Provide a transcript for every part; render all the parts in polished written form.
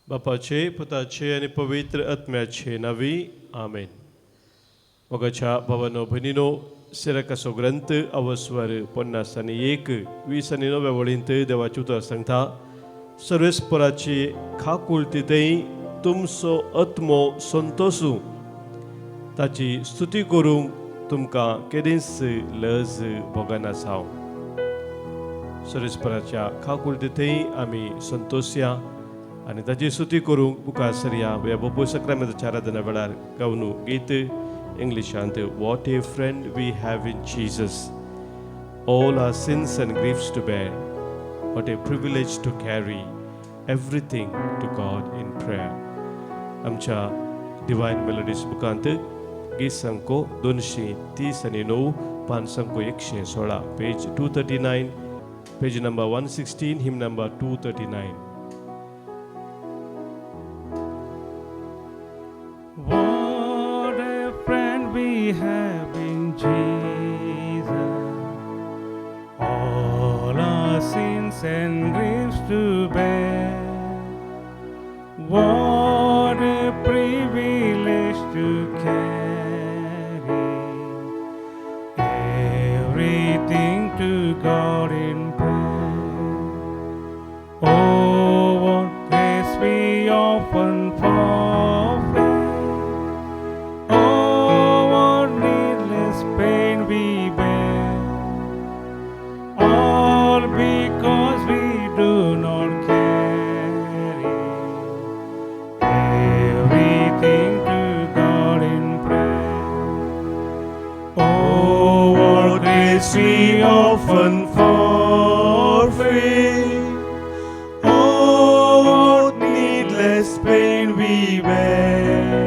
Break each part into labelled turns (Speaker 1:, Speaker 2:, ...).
Speaker 1: बापाचे, पुताचे आनी पवित्र आत्म्याचे नांवी, आमेन. मोगाच्या भावानो भयणीनो, सिराकाचो ग्रंथ अवस्वर 51 20 आनी 9व्या वळींत देवाचें उतर सांगता, सर्वेस्पराची खाकुळती तुमचो आत्मो संतोसूं, ताची स्तुती करूंक तुमकां केदींच लज भोगना जावं. सर्वेस्पराच्या खाकुळती आमी संतोशया आनी ताची स्तुती करूंक मुखार सरया. ह्या बपू सक्रामेंताच्या आराधना वेळार गावनू गीत इंग्लिशांत, "What a friend we have in Jesus, all our sins and griefs to bear. What a privilege to carry everything to God in prayer." आमच्या डिवायन मेलोडीज बुकांत गीत संको 239, पान संको 116, page 239, page number 116, hymn number 239.
Speaker 2: What a friend we have in Jesus, all our sins and griefs to bear. What a privilege to carry everything to God in prayer. Oh, what grace we often forfeit. Oh, what needless pain we bear. All because we do not carry everything to God in prayer. Oh, what grace we often forfeit. Oh, what needless pain we bear.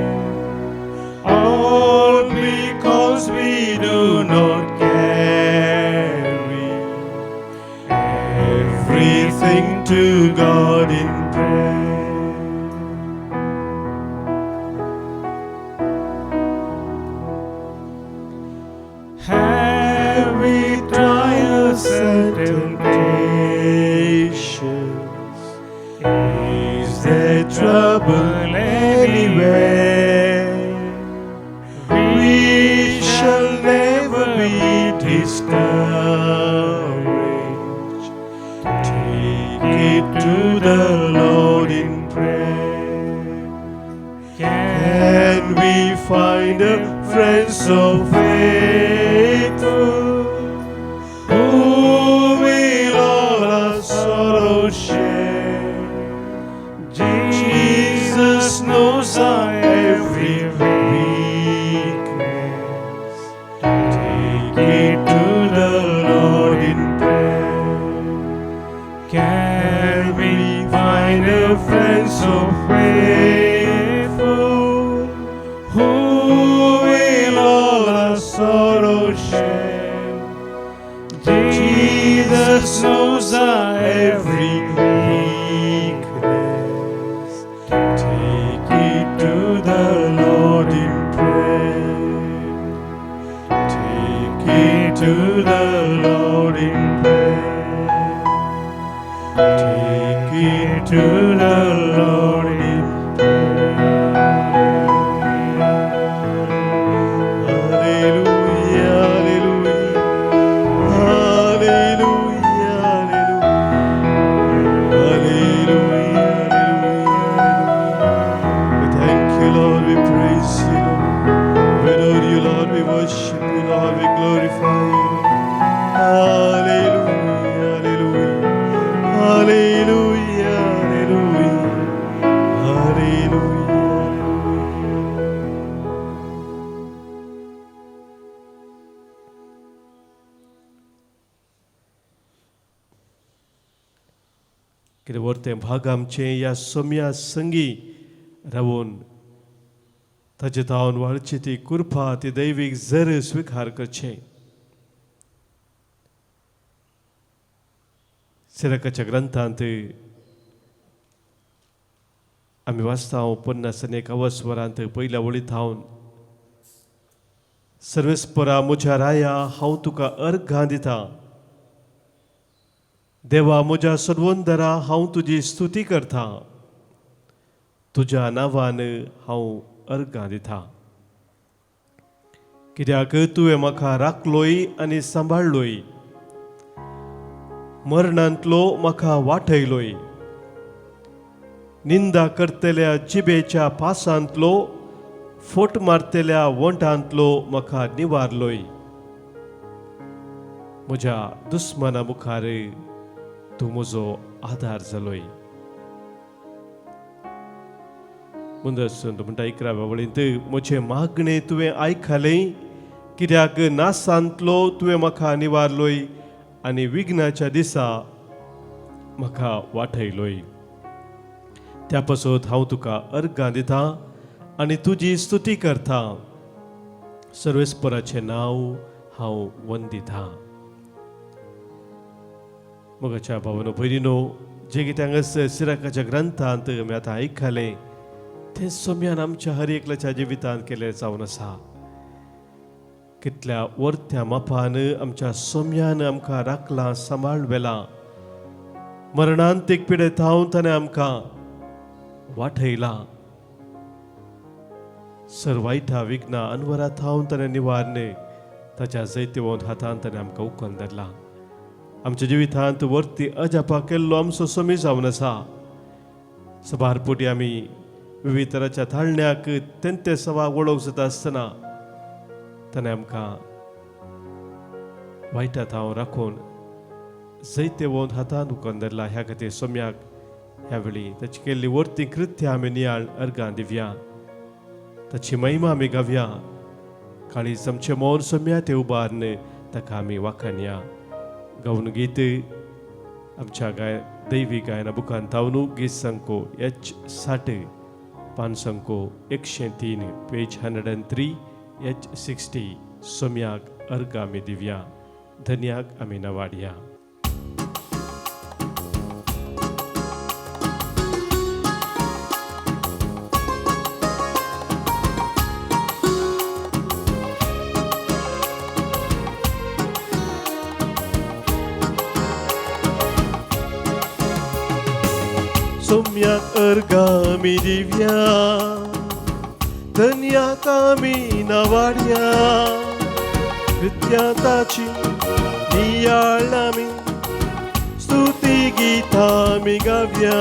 Speaker 2: All because we do not carry everything to God in prayer. Have we trials and temptations? Is there trouble anywhere? We shall never be discouraged. Take it to the Lord in prayer. Can we find a friend so faithful who will all our sorrows share? Jesus knows our every weakness. Take it to the Lord in prayer. Can we find a friend so faithful who will all our sorrows share? Jesus knows our every weakness. Take it to the Lord in prayer. Take it to the Lord in prayer. Take it to the Lord in prayer. Hallelujah, hallelujah, hallelujah, hallelujah, hallelujah. We thank you, Lord. We praise you, Lord. We adore you, Lord. We worship you, Lord. We glorify you, Lord. Hallelujah, hallelujah, hallelujah, hallelujah, hallelujah, hallelujah. कितें वर्तें भाग आमचें ह्या सोम्या संगी रावून ताचे तावन वाळची ती कृपा, ती दैवीक जर स्विकार करचें. सिरकाच्या ग्रंथांत आमी वाचता 51 अवस्वरांत पयल्या वळीत हावन, सर्वेस्परा म्हज्या राया, हांव तुका अर्घां दिता. देवा म्हज्या सर्वंदरा, हांव तुजी स्तुती करता. तुज्या नांवान हांव अर्गां दिता. कित्याक तुवें म्हाका राखलोय आनी सांबाळ्ळोय, मरणांतलो म्हाका वाटयलोय, निंदा करतल्या जिबेच्या पासांतलो, फोट मारतल्या वंटांतलो म्हाका निवारलोय. म्हज्या दुस्माना मुखार तूं म्हजो आदार जालोय. मुंदर म्हणटा 11व्या वळींत, म्हजें मागणें तुवें आयकलें, कित्याक नासांतलो तुवें म्हाका निवारलोय आनी विघ्नाच्या दिसा म्हाका वाटयलोय. त्या पासत हांव तुका अर्गां दिता आनी तुजी स्तुती करता. सर्वेस्पराचें नांव हांव वंदिता. मोगाच्या भावानो भयणीनो, जे कितें हांगासर सिराकाच्या ग्रंथांत आमी आतां आयकलें तें सोम्यान आमच्या हर एकल्याच्या जिवितांत केलें जावन आसा. कितल्या वर्त्या मापान आमच्या सोम्यान आमकां राखलां, सांबाळ व्हेलां. मरणांतीक पिडे थावन ताणें आमकां वाटयलां. सर वायटा विघ्ना अनवरा थावन ताणें निवारणे ताच्या जैतिवंत हातान ताणें आमकां उखल धरलां. आमच्या जिवितांत वर्ती अजापा केल्लो आमचो समी जावन आसा. सबार पोटी आमी विविध तराच्या थाळण्याक तेंते सवा वळख जाता आसतना ताणें आमकां वायटा थाव राखून जैतेवंत हातान उखल धरला. ह्या खातीर सोम्याक ह्या वेळी ताची केल्ली वर्ती कृत्या आमी नियाळ अर्गां दिवया, ताची महिमा आमी गावया. काळीज आमचें मोर सोम्या ते उबारून ताका आमी वाखाणया. गावन गीत आमच्या गाय दैवी गायना बुकान तावनू गीत संको H 60, पान संको 103, पेज 103, H 60. सोम्याक अर्गां आमी दिवया, धन्याक आमी नवाडया. सोम्याक अर्गां आमी दिवया, धन्याक आमी नवाडया. कृत्या ताची नियाळ आमी, स्तुती गीतां आमी गावया.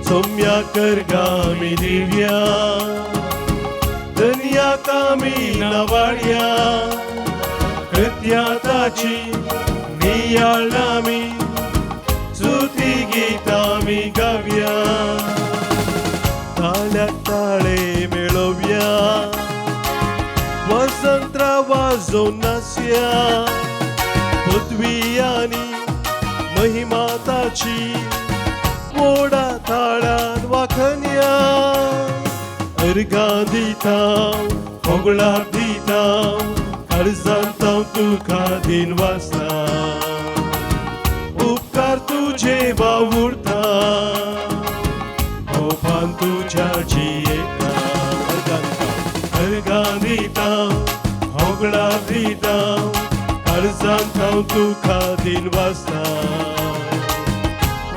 Speaker 2: सोम्याक अर्गां आमी दिवया, धन्याक आमी नवाडया. कृत्या ताची नियाळ आमी, स्तुती गीतां आमी गावया. ताळ्याक ताळे मेळोवया, वसंत्रा वाजोवन नाचया. पृथ्वी आनी महिमा ताची मोडा ताळ्यान वाखनया. अर्गां दिता, होगळां दिता, काळजांत हांव तुका दिन वाचता. उपकार तुजे वावुरता, होपान तुज्या जियेता. अर्गां दिता, होगळां दिता, काळजांत हांव तुका दिन वाचता.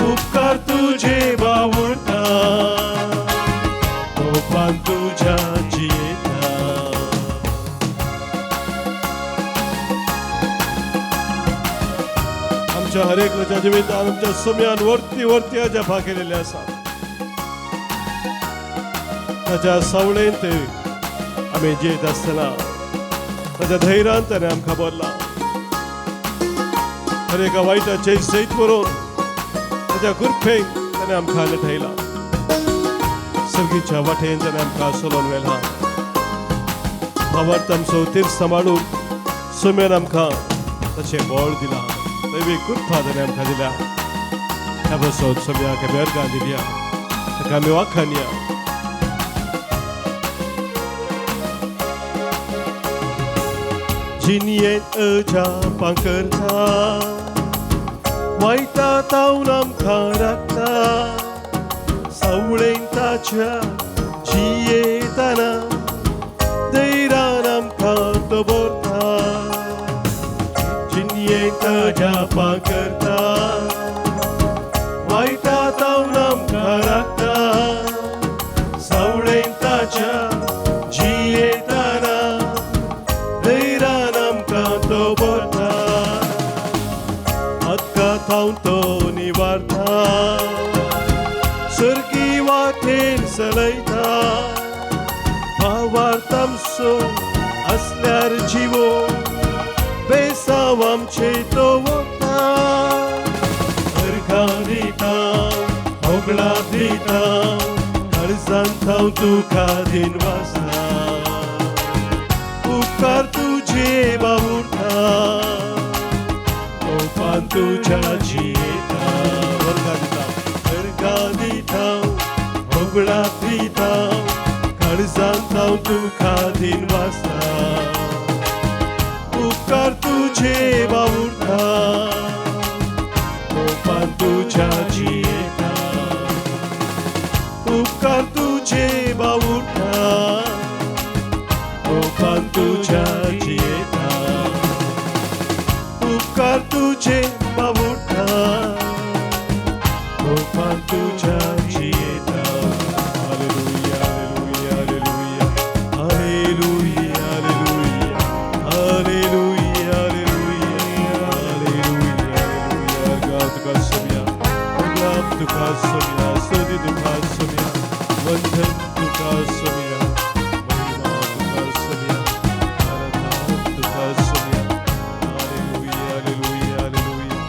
Speaker 2: उपकार तुजे वावुरता, होपान तुज्या जियेता. आमच्या हर एकल्याच्या जिवितान आमच्या सोम्यान वरती वरती अजापा केलेले आसा. ताच्या सावळेंत आमी जियेत आसतना ताच्या धैर्यान ताणें आमकां भरला. हर एका वायटाचें जैत बरोवन ताच्या कृपेन ताणें आमकां नटयला. सर्गीच्या वाटेन ताणें आमकां सोलोवन व्हेला. भावार्थ आमचो तीर सांबाळून सोम्यान आमकां ताचें बळ दिलां. दैवी कृपा ताणें आमकां दिल्या. ह्या पासत सोम्याक आमी अर्गां दिवया, ताका आमी वाखाणया. जिणयेंत अजापां करता, वायटा तावन आमकां राखता. सावळेन ताच्या जियेतना धैर्यान आमकां दवरता. जिणयेंत अजापां करता, वायटा तावन आमकां राखता.
Speaker 1: चलयता भावार्थ आमचो आसल्यार जिवो बेसांव आमचे तो वता अर्घां दिता होगळां दिता काळजांत हांव तुका दिनवासता उपकार तुजे बावुरता कोपान तुज्या जियेता वर्गां दिता अर्घां दिता होगळां दिता काळजांत हांव तुका दिनवासता उपकार तुजे बावुरता कोपान तुज्या जियेता उपकार तुजे बावुरता कोपान तुज्या जियेता उपकार तुजे बावुरता कोपान तुज्या जियेता. Hallelujah, hallelujah, hallelujah, hallelujah, hallelujah, hallelujah, hallelujah, hallelujah. तुका सोम्या, गुलाब तुका सोम्या, स्तुती तुका सोम्या, वंदन तुका सोम्या, महिमा तुका सोम्या, आराधना तुका Saumya. Hallelujah, hallelujah, hallelujah,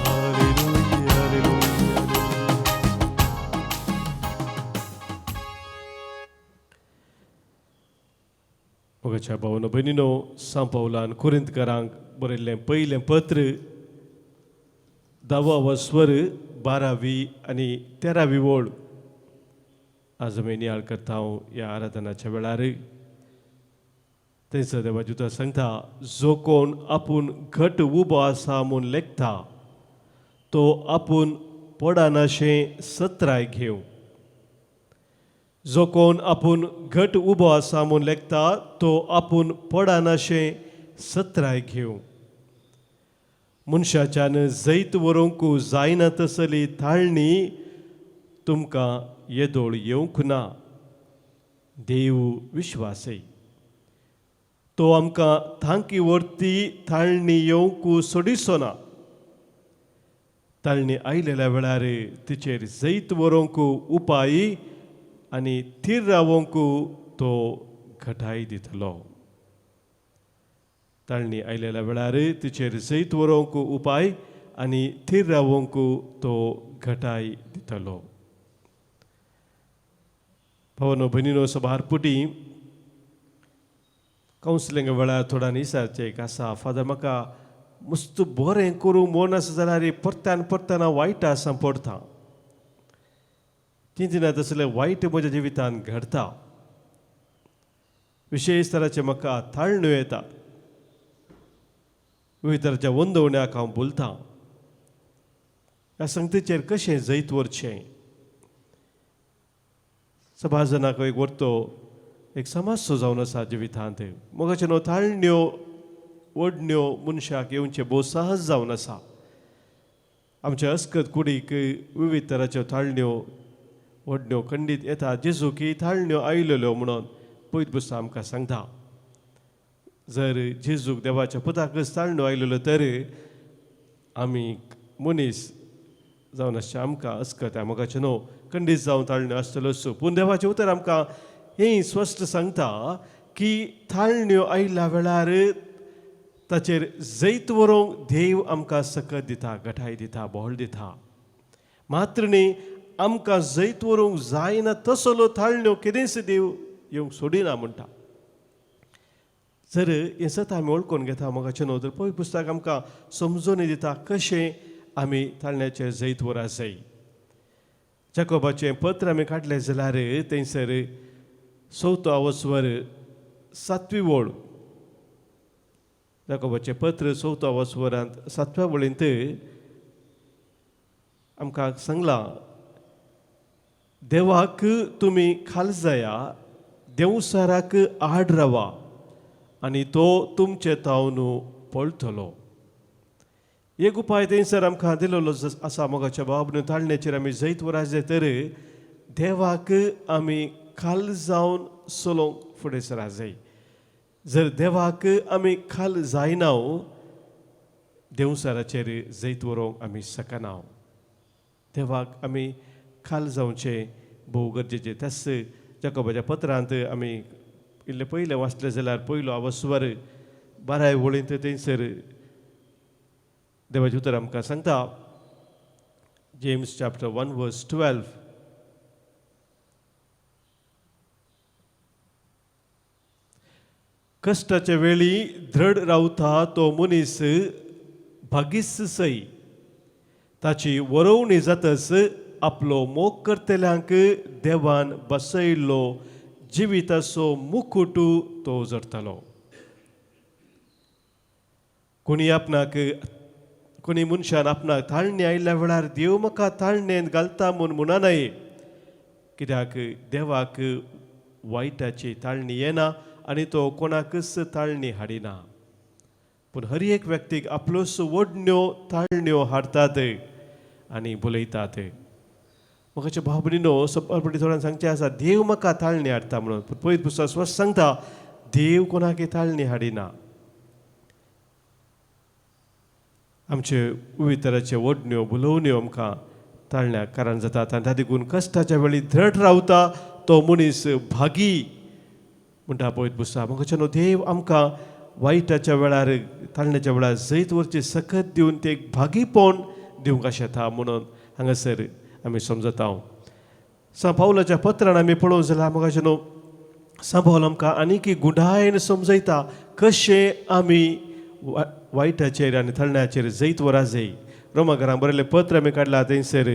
Speaker 1: hallelujah, hallelujah, hallelujah. मोगाच्या भावनो भयणीनो, सांव पावलान कोरिंतकारांक बरयल्लें पयलें पत्र धावो स्वर 12वी आनी 13वी वळ आज आमी नियाळ करता ह्या आराधनाच्या वेळार. थंयसर देवाचें उतर सांगता, जो कोण आपूण घट उबो आसा म्हूण लेखता तो आपूण पडनाशें सत्राय घेवं. जो कोण आपूण घट उबो आसा म्हूण लेखता तो आपूण पडनाशें सत्राय घेवं. मनशाच्यान जैत व्हरूंक जायना तसली ताळणी तुमकां येदोळ येवंक ना. देव विश्वासय तो आमकां तांकी वरती ताळणी येवंक सोडिसो ना. ताळणी आयलेल्या वेळार तिचेर जैत व्हरूंक उपाय आनी थीर रावोंक तो घटाय दितलो. ताळणी आयलेल्या वेळार तिचेर जैत व्हरूंक उपाय आनी थीर रावोंक तो घटाय दितलो. भावनो भयणीनो, सभार पुटी कावन्सिलिंगा वेळार थोड्यान विचारचें एक आसा, फादर म्हाका मस्त बरें करूंक मन आसा जाल्यार परत्यान परत्यान हांव वायट आसा पडटा. चिंतना तसलें वायट म्हज्या जिवितांत घडता. विशेश तराचें म्हाका ताळण्यो येतात, विविध तराच्या वंदवण्याक हांव बोलतां. ह्या संगतीचेर कशें जैत व्हरचें? सभाजनाक एक व्हरतो एक समस्या जावन आसा जिवितांत. मोगाच्यो न्हू ताळण्यो ओडण्यो मनशाक येवचें भोव सहज जावन आसा. आमच्या अस्कत कुडीक विविध तराच्यो ताळण्यो ओडण्यो खंडीत येता. जेजू की ताळण्यो आयलेल्यो म्हणून पयत पुस्तक आमकां सांगता. जर जेजूक देवाच्या पुताकच ताळण्यो आयलेल्यो तर आमी मनीस जावन आसचें आमकां अस्कत मोगाचें न्हू खंडीत जावन ताळण्यो आसतल्योच. पूण देवाचें उतर आमकां हें स्पश्ट सांगता की ताळण्यो आयल्या वेळार ताचेर जैत व्हरूंक देव आमकां सकत दिता, घटाय दिता, बळ दिता. मात्र न्ही आमकां जैत व्हरूंक जायना तसलो ताळण्यो केदेंच देव येवंक सोडिना म्हणटा. जर हें सत आमी वळखून घेता मोगाचें न्हू तर पवित्र पुस्तक आमकां समजून दिता कशें आमी ताळण्याचेर जैत व्हरा जाय. जाकोबाचें पत्र आमी काडलें जाल्यार थंयसर चवथो आवस्वर 7वी वळ, जाकोबाचें पत्र चवथो आवस्वरांत 7व्या वळींत आमकां सांगलां, देवाक तुमी खाल जाया, देवसाराक आड रावा आनी तो तुमचे तावन पळटलो. एक उपाय थंयसर आमकां दिलेलो आसा मोगाच्या बाब ताळण्याचेर आमी जैत व्हरा जाय तर देवाक आमी खाल जावन चलोवंक फुडें सरा जाय. जर देवाक आमी खाल जायना देवसाराचेर जैत व्हरूंक आमी शकना. देवाक आमी खाल जावचें भोव गरजेचें. त्याच जाकोबाच्या पत्रांत आमी इल्लें पयलें वाचलें जाल्यार पयलो आवस्वर 12 वळींत थंयसर देवाचें उतर आमकां सांगता, जेम्स चॅप्टर 1 वर्स 12, कश्टाच्या वेळी धड रावता तो मनीस भागीस सई, ताची वरोवणी जातच आपलो मोग करतल्यांक देवान बसयल्लो जिविताचो मुकुट तो जरतालो. कोणी आपणाक कोणी मनशान आपणाक ताळणे आयिल्ल्या वेळार देव म्हाका ताळणेंत घालता म्हूण म्हणनाय, कित्याक देवाक वायटाची ताळणी येना आनी तो कोणाकच ताळणी हाडिना. पूण हर एक व्यक्तीक आपल्योच वडण्यो ताळण्यो हाडटात आनी बोलयतात. म्हाका भाव भयणीनो सपटी थोड्यान सांगचें आसा, देव म्हाका ताळणी हाडटा म्हणून, पूण पयत पुस्तक स्वस्त सांगता देव कोणाक ताळणी हाडिना. आमचे उवितराचे वडण्यो बोलोवण्यो आमकां ताळण्याक कारण जातात आनी त्या देखून कश्टाच्या वेळी धड रावता तो मनीस भागी म्हणटा पळयत पुस्तक. म्हाका न्हू देव आमकां वायटाच्या वेळार ताळण्याच्या वेळार जैत वरची सकत दिवन ते एक भागीपण दिवंक आशेता म्हणून हांगासर आमी समजता. सांव पावलाच्या पत्रान आमी पळोवंक जाल्यार म्हाका न्हू सांव पावल आमकां आनीक गुंडायेन समजयता कशें आमी वायटाचेर आनी थळण्याचेर जैत वरा जाय. रोमा घरां बरयल्लें पत्र आमी काडलां थंयसर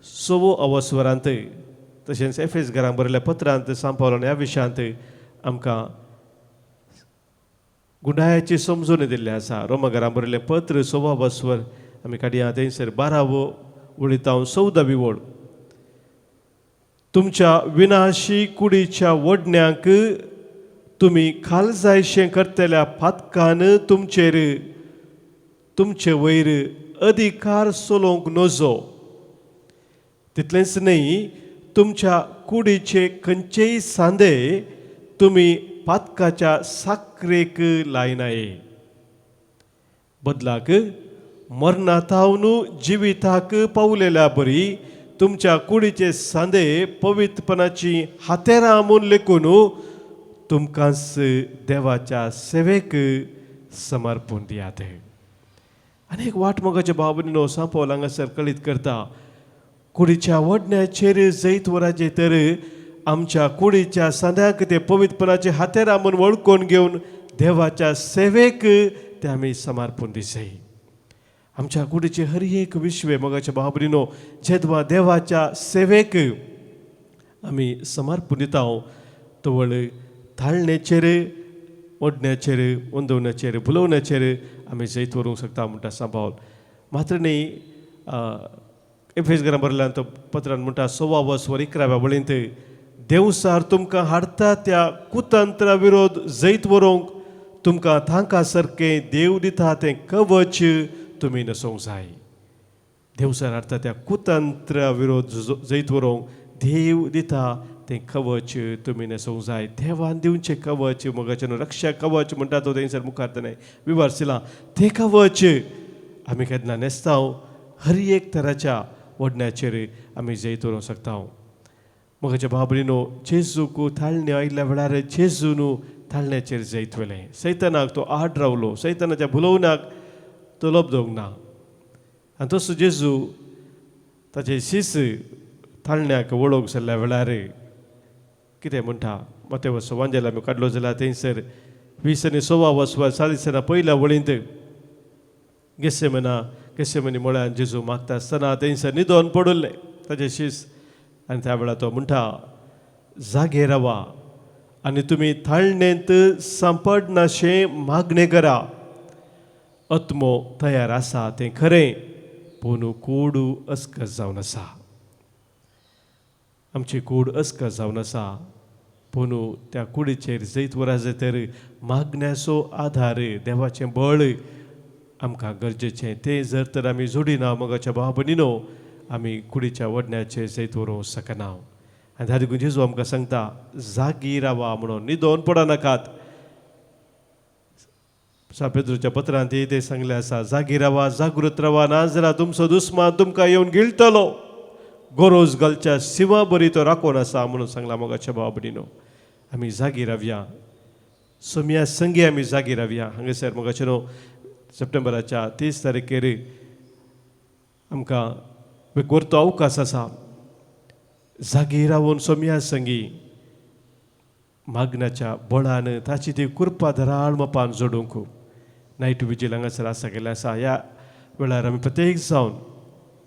Speaker 1: 6 अवस्वरांत, तशेंच एफएस घरां बरयल्ल्या पत्रांत सांव पावलान ह्या विशयांत आमकां गुंडायाची समजून दिल्लें आसा. रोमा घरां बरयल्लें पत्र 6 अवस्वर आमी काडया थंयसर 12वो वळींत 14वी वळ, तुमच्या विनाशी कुडीच्या वडण्यांक तुमी खाल जायशें करतल्या पातकान तुमचेर तुमचे वयर अधिकार चलोवंक नजो. तितलेंच न्हय, तुमच्या कुडीचे खंयचेय सांदे तुमी पातकाच्या साकरेक लायनाये, बदलाक मरणाथावन जिविताक पावलेल्या बरी तुमच्या कुडीचे सांदे पवित्रपणाची हातेरां म्हूण लेखून तुमकांच देवाच्या सेवेक समर्पण दियात. आनी एक वाट मोगाच्या भाव भयणीनो सांव पावल हांगासर कळीत करता, कुडीच्या वडण्याचेर जैत वराचेर तर आमच्या कुडीच्या सांद्याक ते पवित्रपणाचे हातेरां म्हूण वळखून घेवन देवाच्या सेवेक ते आमी समर्पण दिसय. आमच्या कुडीचे हर एक विश्वे मोगाच्या भाव भयणीनो जेदवा देवाच्या सेवेक आमी समर्पण दिता तवळ ताळण्याचेर ओडण्याचेर वंदवण्याचेर भुलोवण्याचेर आमी जैत व्हरूंक शकता म्हणटा सांव पावल. मात्र न्ही एफेस घरां बरयल्यान तो पत्रान म्हणटा 16 वर्स 11व्या वळींत, देवसार तुमकां हाडटा त्या कुतंत्रा विरोध जैत व्हरूंक तुमकां तांकां सारकें देव दिता तें कवच तुमी न्हेसोवंक जाय. देवसार हाडटा त्या कुतंत्रा विरोध जैत व्हरूंक देव दिता तें कवच तुमी न्हेसोवंक जाय. देवान दिवचें कवच मोगाचें न्हू रक्षा कवच म्हणटा तो थंयसर मुखार ताणें विवर्सिलां. तें कवच आमी केन्ना न्हेसता हर एक तराच्या वडण्याचेर आमी जैत व्हरूंक शकता. मोगाच्या भाव भयणीनो जेजूक ताळणे आयिल्ल्या वेळार जेजू न्हू ताळण्याचेर जैत व्हेलें. सैतानाक तो आड रावलो, सैतानाच्या भुलोवण्याक तो लबदोवंक ना. आनी तसो जेजू ताचे शीस ताळण्याक वळोवंक सरल्या वेळार कितें म्हणटा मातेवस वांजेल आमी काडलो जाल्यार थंयसर 20 आनी 16 वर्स 40 पयल्या वळींत गेसेमना गेसेमनी म्हळ्यार जेजू मागता आसतना थंयसर न्हिदोन पडिल्लें ताचे शीस. आनी त्या वेळार तो म्हणटा जागे रावा आनी तुमी ताळणेंत सांपडनाशें मागणें करा. आत्मो तयार आसा तें खरें, पूण कूड अस्कस जावन आसा. आमची कूड अस्कस जावन आसा, पूण त्या कुडीचेर जैत वराजे तर मागण्याचो आधार देवाचें बळ आमकां गरजेचें. तें जर तर आमी जोडिना मोगाच्या भाव भयणीनो आमी कुडीच्या वडण्याचेर जैत व्हरूंक शकना. आनी त्या देखून जेजू आमकां सांगता जागी रावा म्हणून, न्हिदोन पडनाकात. सांव पेद्रूच्या पत्रांत तें सांगलें आसा, जागी रावा, जागृत रावा, ना जाल्यार तुमचो दुस्मान तुमकां येवन गिळटलो. गरज घालच्या शिवा बरी तो राखून आसा म्हणून सांगला मोगाच्या भाव भयणीनो. आमी जागी रावया, सोम्या संगी आमी जागी रावया. हांगासर मोगाचे न्हू सप्टेंबराच्या 30 तारखेर आमकां एक वरतो अवकाश आसा. जागी रावून सोम्या संगी मागण्याच्या बळान ताची ती कृपा धराळ मपान जोडूंक नायट विजील हांगासर आसा गेल्लें आसा. ह्या वेळार आमी प्रत्येक जावन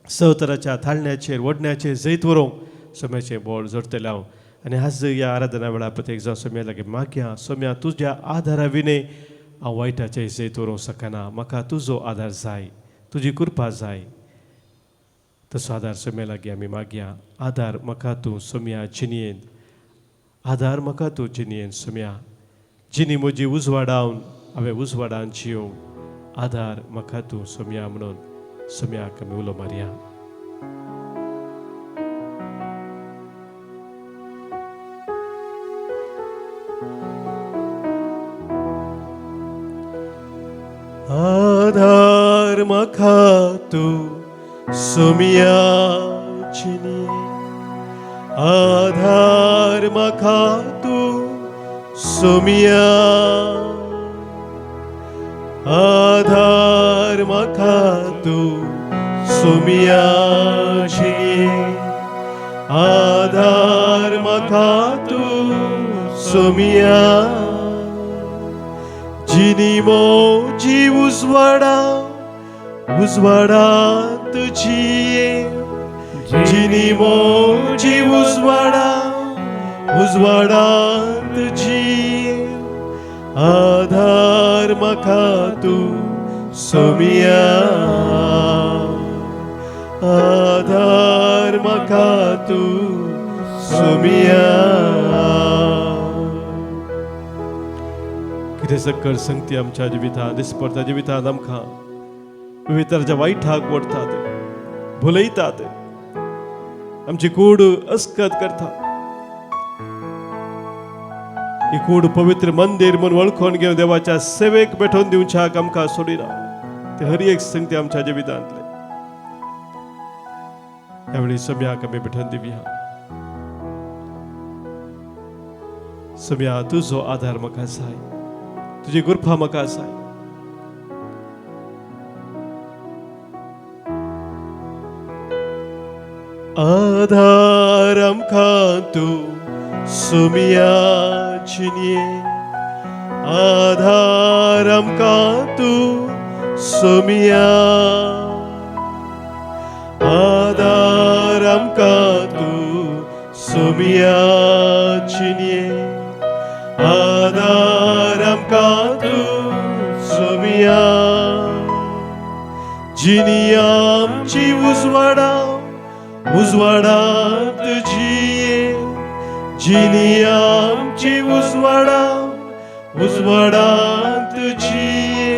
Speaker 1: सवतराच्या थाळण्याचेर वडण्याचेर जैत व्हरूंक सोम्याचें बळ जोडटलें हांव. आनी आज ह्या आराधना वेळार प्रत्येक जावन सोम्या लागीं मागया, सोम्या तुज्या आदारा विणे हांव वायटाचें जैत व्हरूंक शकना, म्हाका तुजो आदार जाय, तुजी कृपा जाय. तसो आदार सोम्या लागीं आमी मागया. आदार म्हाका तूं सोम्या जिणयेंत, आदार म्हाका तूं जिणयेंत सोम्या, जिणी म्हजी उजवाडावन हांवें उजवाडान जियोवं, आदार म्हाका तूं सोम्या म्हणून सोम्याक आमी उलो मारया. आदार म्हाका तूं सोम्या जिणी, आधार म्हाका तूं सोम्या, आधार म्हाका तूं सोम्या जिणी, आधार म्हाका तूं सोम्या, जिणी म्हजी उजवाडा उजवाडांत जिये, जिणी म्हजी उजवाडा उजवाडांत जिये, आधार म्हाका तूं सोम्या, आधार म्हाका तूं सोम्या. कितें सक्कर संगती आमच्या जिवितांत दिसपडटा, जिवितांत आमकां विविध तरांच्या वायटाक ओडटात, भुलयतात, आमची कूड अस्कत करता. ही कूड पवित्र मंदीर म्हूण वळखून घेवन देवाच्या सेवेक भेटोवन दिवच्याक आमकां सोडिना. ते हर एक संगती आमच्या जिवितांतले ह्यावेळी सम्याक आमी भेटोवन दिवया. सम्या तुजो आदार म्हाका जाय, तुजी कृपा म्हाका जाय. आधार आमकां तूं सोम्या जिणये, आधार आमकां तूं सोम्या, आधार आमकां तूं सोम्या जिणये, आधार आमकां तूं सोम्या, जिणी आमची उजवाडा उजवाडांत जिये, जिणी आमची उजवाडा उजवाडांत जिये,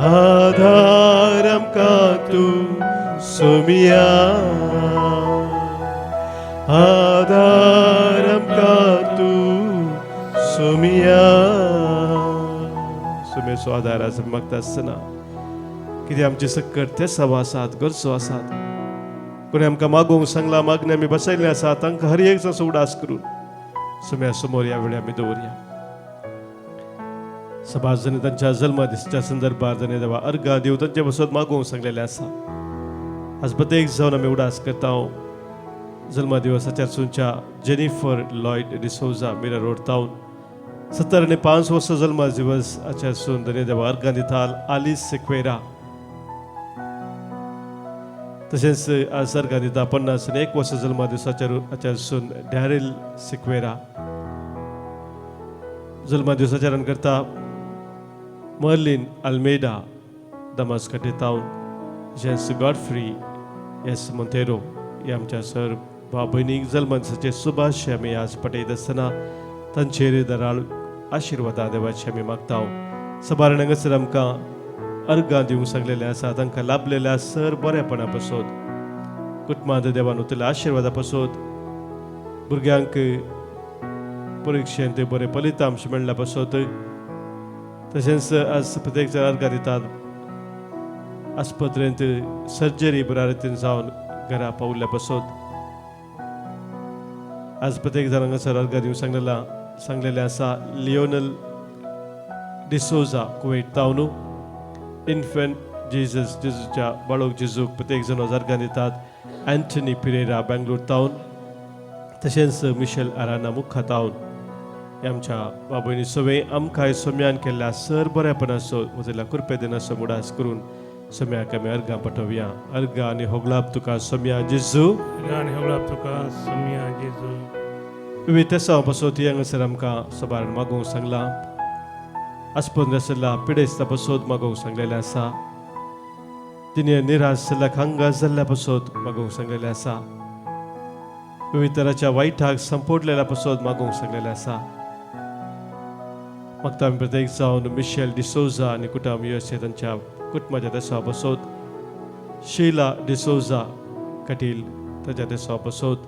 Speaker 1: आधार आमकां तूं सोम्या, आधार आमकां तूं सोम्या. सोम्याचो आदार आज मागता आसतना कितें आमचे सक्कर ते सवा आसात, गरजो आसात, कोणी आमकां मागूंक सांगलां, मागणें आमी बसयल्लें आसा, तांकां हर एक जाण उडास करून सोम्या समोर ह्या वेळी आमी दवरया. सभाज जाणें तांच्या जल्मा दिसाच्या संदर्भार जाणें देवा अर्गां दिव तांचे बसत मागूंक सांगलेलें आसा. आज प्रत्येक जावन आमी उडास करता. जल्मा दिवसाच्या सुनच्या Jennifer Lloyd D'Souza Mira road town 75 वर्सां जल्मा दिवस आचार सून धन्य देवा अर्गां दिता आलिस सिक्वेरा. तशेंच आज अर्गां दिता 51 वर्सां जल्मा दिवसाच्या आचार सून डॅरील सिक्वेरा. जल्मा दिवसाचरण करता मर्लिन अल्मेडा दमासकटे तावन, तशेंच गॉडफ्री एस मोंतेरो हे आमच्या सर भाव भयणीक जल्मा दिसाचे शुभाशय आमी आज पटयत आसतना तांचेर दराळ आशिर्वादा देवाचे आमी मागता. सबारण हांगासर आमकां अर्गां दिवंक सांगलेलें आसा, तांकां लाभलेल्या सर बरेपणा पासत, कुटुंबांत देवान उतरल्या आशिर्वादा पासत, भुरग्यांक परिक्षेंत बरे फलितांश मेळ्ळ्या पासत, तशेंच आज प्रत्येक जाण अर्गां दितात आस्पत्रेंत सर्जरी बऱ्या रितीन जावन घरा पावल्या बसोत आज प्रत्येक जाण हांगासर अर्घां दिवंक सांगलेलें आसा. लियोनल डिसोजा कुवेट तावनू, इन्फंट जेजस जेजूच्या बाळोक जेजूक प्रत्येक जाण अर्घां दितात. अँथनी पिरेरा बेंगलोर तावन, तशेंच मिशेल आराना मुखा तावन. आमच्या बाबयनी सगळें आमकां सोम्यान केल्ल्या सर बऱ्यापणाचो वतल्या कृपे दिनाचो मुडास करून सोम्याक आमी अर्गां पठोवया. अर्गां आनी होगलाप तुका सोम्या जेजू.
Speaker 3: आनी होगळाप तुका सोम्या जेजू.
Speaker 1: विविध तेसांव पासत हांगासर आमकां सबार मागोवंक सांगलां. आसपन आशिल्ल्या पिडेस्ता पासत मागोवंक सांगलेलें आसा. तिणें निराश जाल्ल्या कांगास जाल्ल्या पासत मागोवंक सांगलेलें आसा. विविध तराच्या वायटाक संपोडलेल्या पासत मागोवंक सांगलेलें आसा. मागता आमी प्रत्येक जावन मिशेल डिसोजा आनी कुटुंब युएसए तांच्या कुटुंबाच्या देसा पासत, शीला डिसोजा कटील ताच्या देसा पासत,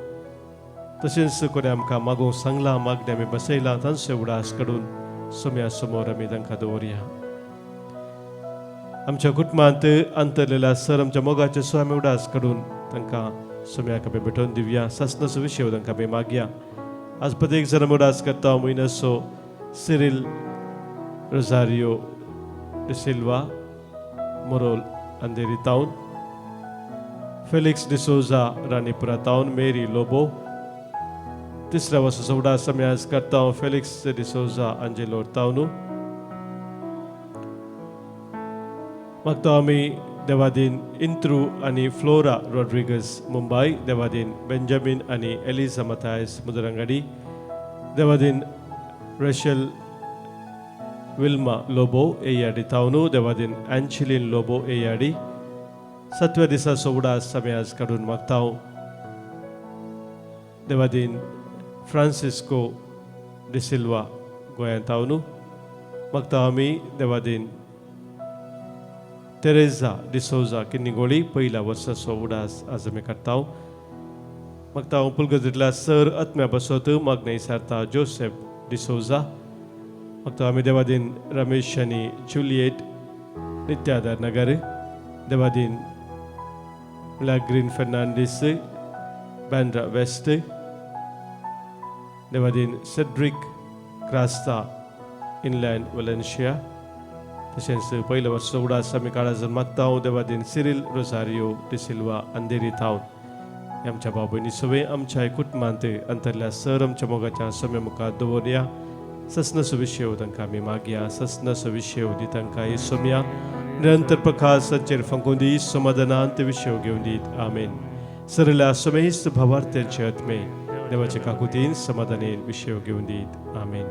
Speaker 1: तशेंच कोणें आमकां मागोवंक सांगलां मागणें आमी बसयलां तांचो उडास काडून सोम्या समोर आमी तांकां दवरया. आमच्या कुटुंबांत अंतरलेल्या सर आमच्या मोगाचे सो आमी उडास काडून तांकां सोम्याक आमी भेटोवन दिवया. सासनाचो विशय तांकां आमी मागया. आज प्रत्येक जाण उडास करता म्हयन्याचो सिरील रोजारियो डिसिल्वा मोरोल अंधेरी तावन, फेलिक्स डिसोजा राणीपुरा तावन, मेरी लोबो. तिसऱ्या वर्साचो उडास आमी आज करता फेलिक्स डिसोजा अंजेलोर तावनू. मागता आमी देवादीन इंत्रू आनी फ्लोरा रॉड्रिगस मुंबय, देवादीन बेंजामीन आनी एलिजा मथायस मुदरंगाडी, देवादीन रेशल विल्मा लोबो एयाडी तावनू, देवादीन अँचलिन लोबो एयाडी. सातव्या दिसाचो उडास आमी आज काडून मागता देवादीन फ्रांसिस्को डिसिल्वा गोंयांत तावनू. मागता आमी देवादीन तेरेझा डिसोजा किन्निगोळी पयल्या वर्साचो उडास आज आमी काडटा. मागता हांव पुलगजरींतल्या सर आत्म्या बसत मागणें विचारता जोसेफ डिसोजा. मागता आमी देवादीन रमेश आनी जुलियेट नित्यादार नगर, देवादीन म्हणल्यार ग्रीन फर्नांडीस बँड्रा वेस्ट, देवादीन सेड्रिक क्रास्ता इनलँड वलेन्शिया. तशेंच पयल्या वर्सा उडास आमी काळाजन मागता देवादीन सिरील रोजारियो डिसिल्वा अंधेरी थावन. आमच्या भाव भयणी सगळें आमच्या कुटुंबांत अंतरल्या सर आमच्या मोगाच्या सम्या मुखार दवरया. सस्न सुविशेव तांकां आमी मागया. सस्न सुविशेव दी तांकां सोम्या निरंतर प्रकाश तांचेर फांकून दी, समाधानान ते विशेव घेवन दीत. आमेन. सरल्या समेस्त भावार्थ्यांचे आत्मे देवाचे काकुतीन समाधानेन विशेव घेवन दीत. आमेन.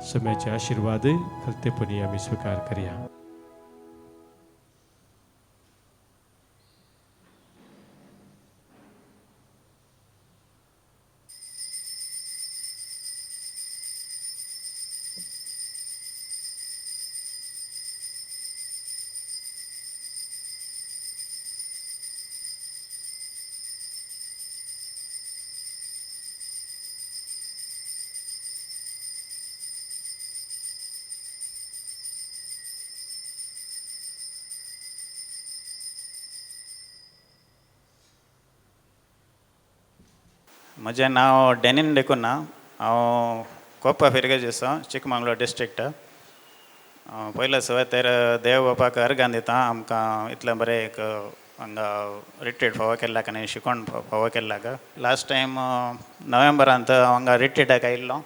Speaker 1: सम्याचे आशिर्वाद खलतेपणी आमी स्विकार करया.
Speaker 4: म्हजें नांव डेनीन डिकुन्हा. हांव कोप्पा फिरगेज आसा, चिकमंगळूर डिस्ट्रिक्ट. पयले सुवातेर देव बापाक अर्गां दिता, आमकां इतलें बरें एक हांगा रिट्रीट फावो केल्ल्याक आनी शिकोण फावो केल्ल्याक. लास्ट टायम नोव्हेंबरांत हांव हांगा रिट्रीटाक आयिल्लो,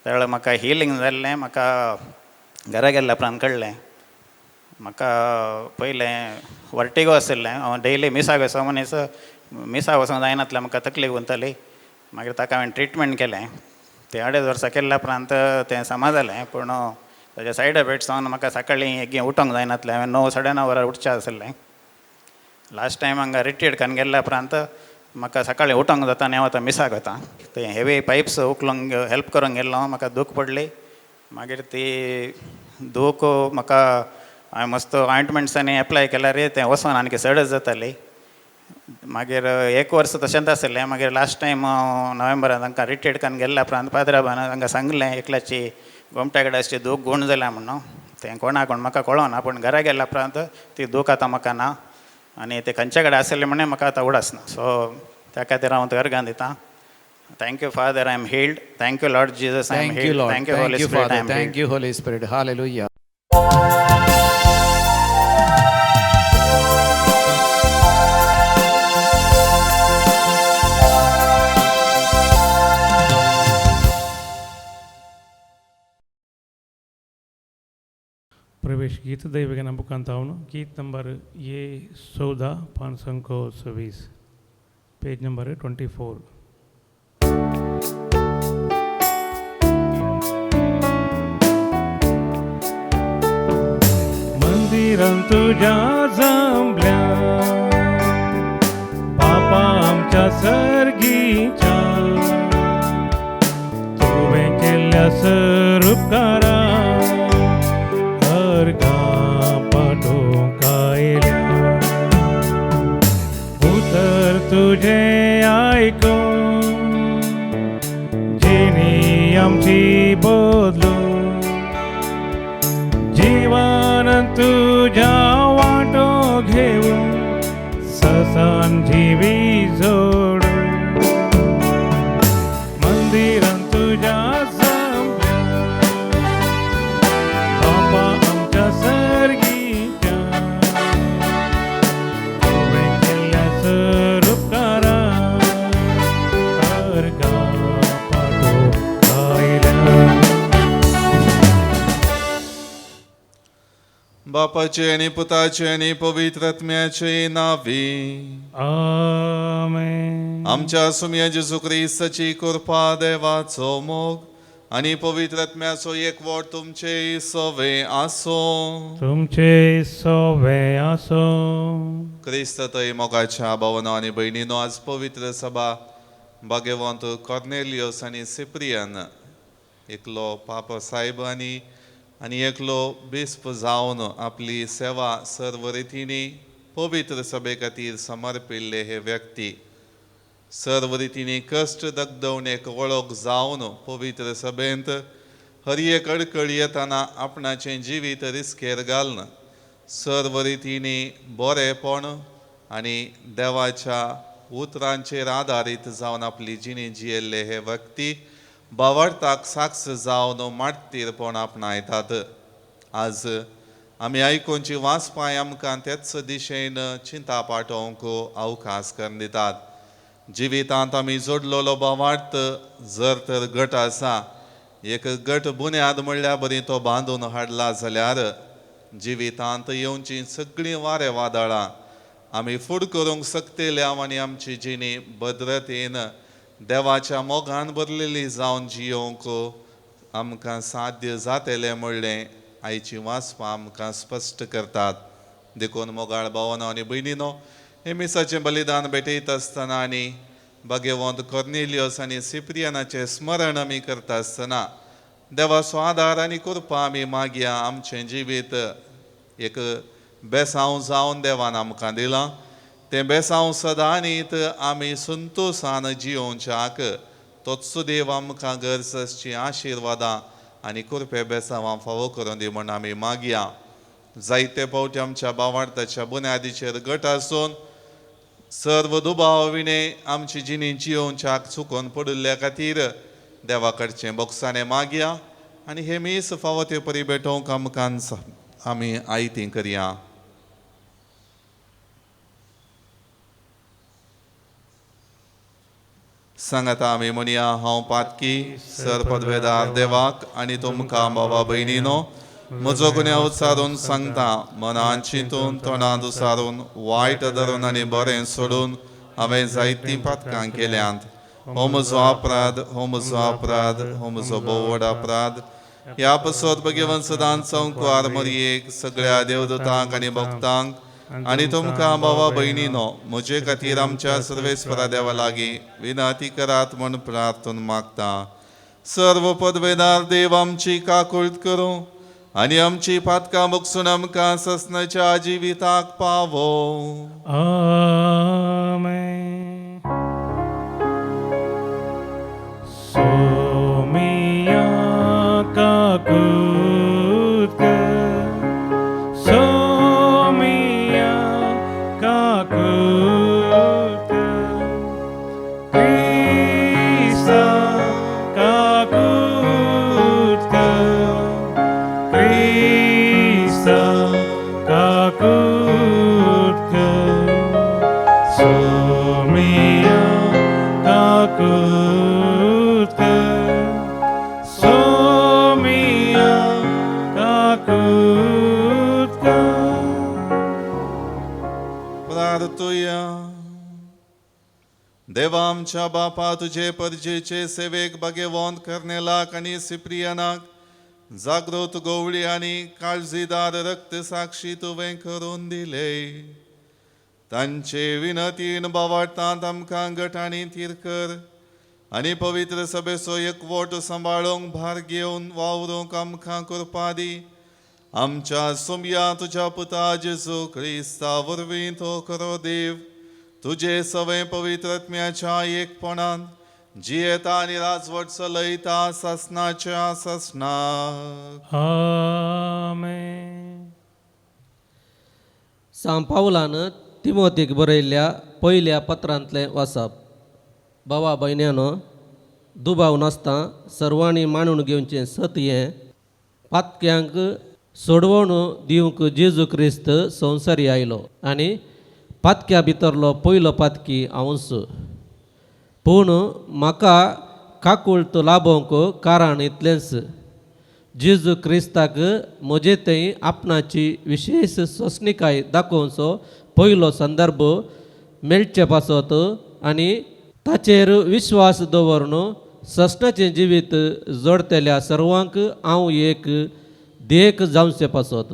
Speaker 4: त्या वेळार म्हाका हिलींग जाल्लें. म्हाका घरा गेल्ल्या उपरांत कळ्ळें. म्हाका पयलें वर्टिगो आशिल्लें. हांव डेली मिसाक वचो मनीस, मिसाक वचोंक जायनातलें, म्हाका तकली गुंतली. मागीर ताका हांवें ट्रिटमेंट केलें, तें अडेज वर्सां केल्ल्या उपरांत तें समा जालें. पूण ताजे सायड इफेक्ट्स जावन म्हाका सकाळीं एगी उठोंक जायनातलें. हांवें 9 साडे 9 वरां उठचें आशिल्लें. लास्ट टायम हांगा रिट्रीट करून गेल्ल्या उपरांत म्हाका सकाळीं उठोंक जाता आनी हांव आतां मिसाक वता. ते हेवी पायप्स उखलूंक हेल्प करूंक गेल्लो, म्हाका दूख पडली. मागीर ती दूख म्हाका हांवें मस्त ऑयंटमेंट्स आनी एप्लाय केल्यार तें वचोन आनीक चडच जाताली. मागीर एक वर्स तशेंच आशिल्लें. मागीर लास्ट टायम नोव्हेंबरान तांकां रिट्रीट करून गेल्ल्या उपरांत पाद्राबान तांकां सांगलें एकल्याची गोमट्या कडेन अशी दूख गूण जाल्या म्हणून. तें कोणा कोण म्हाका कळोना, पूण घरा गेल्ल्या उपरांत ती दूख आतां म्हाका ना. आनी ते खंयच्या कडेन आसले म्हणून म्हाका आतां उडास ना. सो त्या खातीर हांव तुका अर्गां दितां. Thank you father, I am healed. Thank you Lord Jesus, I am
Speaker 5: Thank you,
Speaker 4: healed.
Speaker 5: Lord.
Speaker 4: Thank you holy
Speaker 5: Thank you,
Speaker 4: spirit, I
Speaker 5: Father.
Speaker 4: Am
Speaker 5: Thank
Speaker 4: healed.
Speaker 5: you, Holy Spirit. Hallelujah.
Speaker 3: प्रवेश गीत दैवज्ञाना मुखांत गीत number ये 14 526, पेज number 24. मंदिरां तुझ्या जमल्या बापा आमच्या सर्गीच्या, तुवें केल्ल्या sir उपकारा अर्घां पाठोवंक आयल्या. उतर तुजें आयकून जिणी आमची बदलून, जीवन तुज्या वांटो घेवन ससान जिवी जोडून. मंदिरां तुज्या जमल्या बापा आमच्या सर्गीच्या, तुवें केल्ल्या सर उपकारा अर्घां पाठोवंक आयल्या.
Speaker 6: बापाचे आनी पुताचे आनी पवित्र आत्म्याचे नांवी.
Speaker 3: आमेन.
Speaker 6: आमच्या सुमया जेजू क्रिस्ताची कृपा, देवाचो मोग आनी पवित्र आत्म्याचो एकवट तुमचे सवे आसो.
Speaker 3: तुमचे सोवे आसो.
Speaker 6: क्रिस्त थंय मोगाच्या भावनो आनी भयणीनो, आज पवित्र सभा भाग्यवंत कॉर्नेलियस आनी सिप्रियन, एकलो पाप सायब आनी आनी एकलो बिस्प जावन आपली सेवा सर्व रितींनी पवित्र सभे खातीर समर्पिल्ले हे व्यक्ती, सर्व रितींनी कश्ट दगदवणेक वळख जावन पवित्र सभेंत हर एक अडकळ येताना आपणाचें जिवीत रिस्केर घालून सर्व रितींनी बरेपण आनी देवाच्या उतरांचेर आदारीत जावन आपली जिणी जियेल्ले हे व्यक्ती बावडताक साक्ष जावन मार्तीरपण आपणायतात. आज आमी आयकुची वाचपाय आमकां तेच दिशेन चिंता पाठोवंक अवकाश करून दितात. जिवितांत आमी जोडलेलो बावार्थ जर तर गट आसा, एक गट बुन्याद म्हणल्यार बरी तो बांदून हाडला जाल्यार जिवितांत येवची सगळीं वारें वादळां आमी फूड करूंक शकतले आनी आमची जिणी भद्रतेन देवाच्या मोगान भरलेली जावन जियोवंक आमकां साध्य जातलें म्हणलें आयची वाचपां आमकां स्पश्ट करतात. देखून मोगाळ भावनो आनी भयणीनो, हे मिसाचें बलिदान भेटयता आसतना आनी भाग्यवंत कॉर्नेलियस आनी सिप्रियनाचें स्मरण आमी करता आसतना देवाचो आदार आनी कृपा आमी मागया. आमचें जिवीत एक बेसांव जावन देवान आमकां दिलां, तें बेसांव सदांनीत आमी संतोशान जियोवच्याक तोच देव आमकां गरज आसची आशिर्वादां आनी कृपे बेसांवां फावो करून दी म्हूण आमी मागया. जायते फावटी आमच्या बावार्थाच्या बुन्यादीचेर गट आसून सर्व दुबाव विणे आमची जिणी जियोवच्याक चुकोन पडिल्ल्या खातीर देवा कडचें बोगसाणें मागया आनी हे मीस फावो ते परी भेटोवंक आमकां आमी आयती करया. सांगाता आमी म्हणया, हांव पातकी सर पदवेदार देवाक आनी तुमकां बाबा भयणीनो म्हजो गुन्यांव उच्चारून सांगता. मनान चिंतून, तोंडांत उसारून, वायट धरून आनी बरें सोडून हांवें जायतीं पातकां केल्यांत. हो म्हजो अपराध, हो म्हजो अपराध, हो म्हजो भोव व्हड अपराध. ह्या पसत भगवंत सदांच संकवार मरयेक सगळ्या देवदूतांक आनी भक्तांक आनी तुमकां बाबा भयणीनो म्हजे खातीर आमच्या सर्वेस्परा देवा लागीं विनंती करात म्हूण प्रार्थन मागता. सर्व पदवेदार देव आमची काकूळत करूं आनी आमची पातकां बगसून आमकां ससनाच्या जिविताक पावो.
Speaker 3: आमेन. सोमिया काकूत कर, सोमिया काकूत काकूत कर सोमिया काकूत कर.
Speaker 6: प्रार्थुया. देवा आमच्या बापा, तुजे परजेचे सेवेक भाग्यवंत कर्नेलाक आनी सिप्रियानाक जागृत गोवळी आनी काळजीदार रक्त साक्षी तुवें करून दिले. तांचे विनतीन बावाटांत आमकां घट आनी थीर कर आनी पवित्र सभेचो एकवट सांबाळूंक भार घेवन वावरूंक आमकां कृपा दी. आमच्या सुमया तुज्या पुता जेजू क्रिस्ता वरवीं तो खरो देव तुजे सवय पवित्र आत्म्याच्या एकपणान जियेता आनी राजवट चलयता सासनाच्या सासनाक.
Speaker 3: आमेन.
Speaker 5: सांव पावलान तिमोतीक बरयल्ल्या पयल्या पत्रांतलें वाचप. भावा भयण्यानो, दुबाव नासता सर्वांनी मांडून घेवचें सत हें, पातक्यांक सोडवण दिवंक जेजू क्रिस्त संवसारी आयलो आनी पातक्या भितरलो पयलो पातकी हांवूच. पूण म्हाका काकुळट लाभोवंक कारण इतलेंच, जेजू क्रिस्ताक म्हजे थंय आपणाची विशेश सोंसणिकाय दाखोवचो पयलो संदर्भ मेळचे पासत आनी ताचेर विश्वास दवरून ससनाचें जिवीत जोडतल्या सर्वांक हांव एक देख जावचे पासत.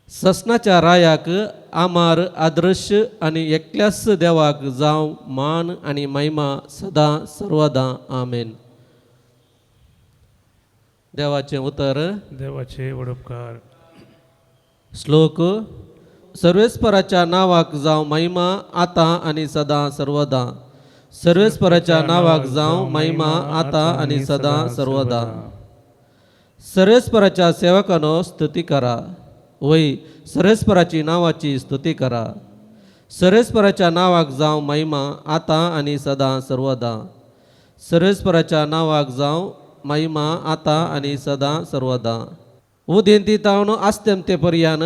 Speaker 5: ससनाच्या रायाक आमार आदर्श आनी एकल्याच देवाक जावं मान आनी महिमा सदां सर्वदां. आमेन. देवाचें उतर.
Speaker 3: देवाचे वडपकार.
Speaker 5: श्लोक. सर्वेस्पराच्या नांवाक जावं महिमा आतां आनी सदां सर्वदां. सर्वेस्पराच्या नांवाक जावं महिमा आतां आनी सदां सर्वदां. सर्वेस्पराच्या सेवकानो स्तुती करा, वय सर्वेस्पराची नांवाची स्तुती करा. सर्वेस्पराच्या नांवाक जावं महिमा आतां आनी सदां सर्वदां. सर्वेस्पराच्या नांवाक जावं महिमा आतां आनी सदां सर्वदां. उदेंती तावन आस्तेमते पर्यान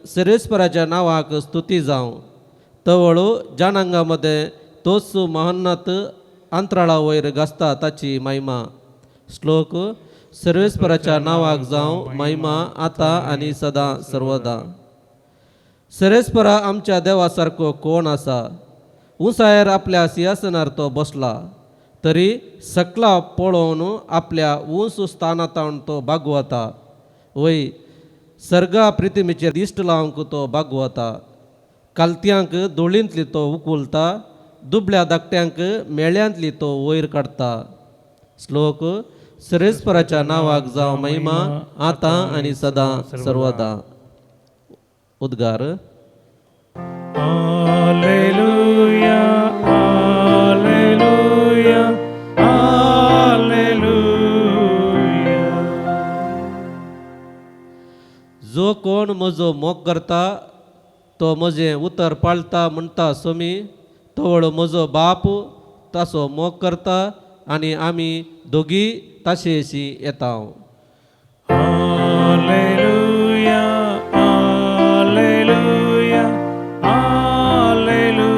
Speaker 5: सर्वेस्पराच्या नांवाक स्तुती जावं. तवळू जनांगा मदें तोच महान्नाथ अंतराळा वयर गाजता ताची महिमा. श्लोक. सर्वेस्पराच्या नांवाक जावं महिमा आतां आनी सदां सर्वदां. सर्वेस्परा आमच्या देवा सारको कोण आसा? उंचायेर आपल्या सिंहासनार तो बसला, तरी सकला पळोवन आपल्या उंच स्थानांत तो बागवता. वय सर्गा प्रितिमेचेर दिश्ट लावंक तो बागवता. कालत्यांक धुळींतली तो उकुलता, दुबळ्या धाकट्यांक मेळ्यांतली तो वयर काडटा. श्लोक. सर्वेस्पराच्या नांवाक जावं महिमा आतां आनी सदां सर्वदां. उद्गार.
Speaker 3: Hallelujah hallelujah hallelujah.
Speaker 5: जो कोण म्हजो मोग करता तो म्हजें उतर पाळता म्हणटा सोमी, तवळ म्हजो बाप ताचो मोग करता आनी आमी दोगी ताशेशी येता.
Speaker 3: Hallelujah hallelujah hallelujah.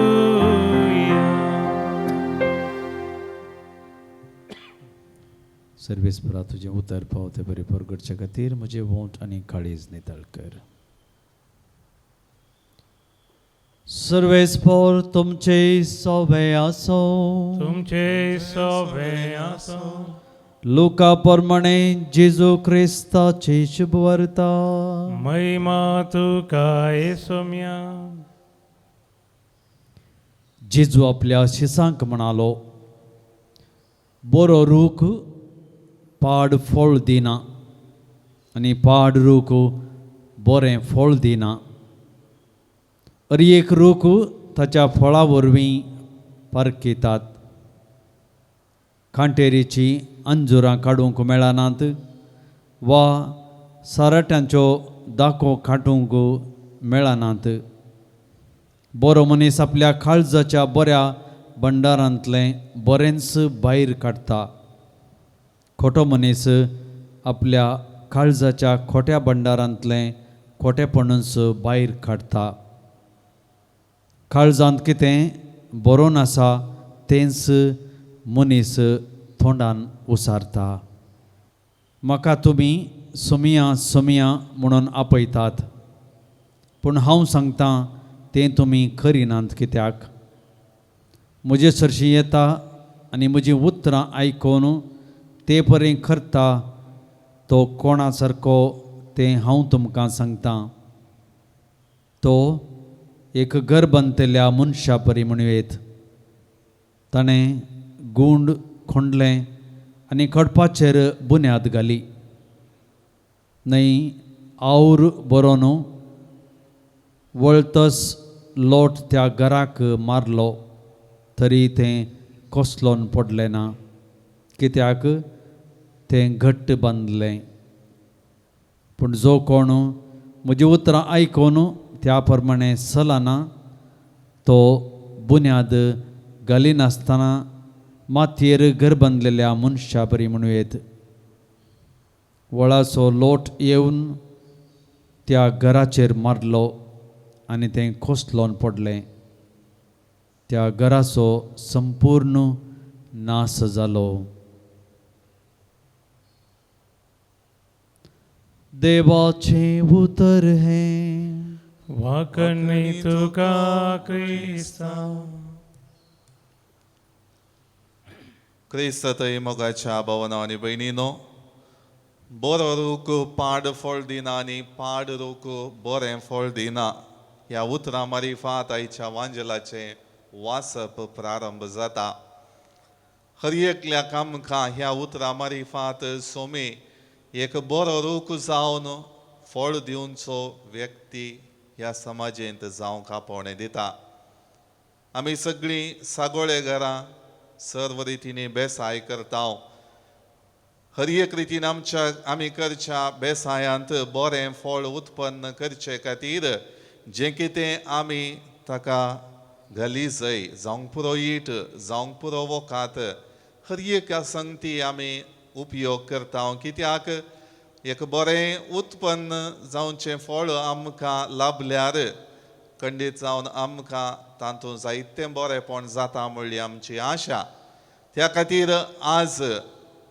Speaker 7: सर्वेस्परा तुजें उतर पावते बरें परगटच्या खातीर म्हजें वोंट आनी काळीज नितळ कर.
Speaker 8: सर्वेस्पर तुमचे सोबे आसो.
Speaker 3: तुमचे सोबे आसो.
Speaker 8: लुका प्रमाणे जेजू क्रिस्ताची शुभवार्ता.
Speaker 3: महिमा तुका येसोम्या.
Speaker 8: जेजू आपल्या शिसांक म्हणालो, बरो रूख पाड फळ दिना आनी पाड रूख बरें फळ दिना. अर एक रूख ताच्या फळा वरवीं पारखितात. कांटेरीची अंजुरां काडूंक मेळनात वा साराट्यांच्यो दाखो काडूंक मेळनात. बरो मनीस आपल्या काळजाच्या बऱ्या भंडारांतलें बरेंच भायर काडटा. खोटो मनीस आपल्या काळजाच्या खोट्या भंडारांतलें खोटेपणूच भायर काडटा. काळजांत कितें बरोवन आसा तेंच मनीस तोंडान उसारता. म्हाका तुमी सोमिया सोमिया म्हणून आपयतात, पूण हांव सांगतां तें तुमी करिनात कित्याक? म्हजे सरशी येता आनी म्हजीं उतरां आयकून ते परी करता तो कोणा सारको तें हांव तुमकां सांगतां. तो एक घर बांदतल्या मनशा परी म्हणूं. ताणें गुंड खोंडलें आनी खडपाचेर बुन्याद घाली. न्हय our बरोवन वळतस लोट त्या घराक मारलो तरी तें कोसलोन पडलें ना, कित्याक तें घट्ट बांदलें. पूण जो कोण म्हजी उतरां आयकून त्या प्रमाणे चलना तो बुन्याद घालिनासतना मातयेर घर बांदलेल्या मनशा बरी म्हणूं येत. वळाचो लोट येवन त्या घराचेर मारलो आनी तें कोसलोन पडलें. त्या घराचो संपूर्ण नाश जालो. देवाचें उतर हें.
Speaker 3: वाकणी तुका क्रिस्ता.
Speaker 6: क्रिस्त थंय मोगाच्या भावना आनी भयणीनो, बरो रूख पाड फळ दिना आनी पाड रूख बरें फळ दिना ह्या उतरां मारिफात आयच्या वांजेलाचें वाचप प्रारंभ जाता. हर एकल्याक आमकां ह्या उतरां मारिफात सोमी एक बरो रूख जावन फळ दिवचो व्यक्ती ह्या समाजेंत जावंक आपोवणें दिता. आमी सगळीं सागोळे घरां सर्व रितींनी बेसाय करता. हर एक रितीन आमच्या आमी करच्या बेसायांत बरें फळ उत्पन्न करचे खातीर जें कितें आमी ताका घाली जाय, जावंक पुरो it, जावंक पुरो वखात, हर एक संगती आमी उपयोग करता. कित्याक एक बरें उत्पन्न जावचें फळ आमकां लाभल्यार खंडीत जावन आमकां तातूंत जायतें बरेंपण जाता म्हणली आमची आशा. त्या खातीर आज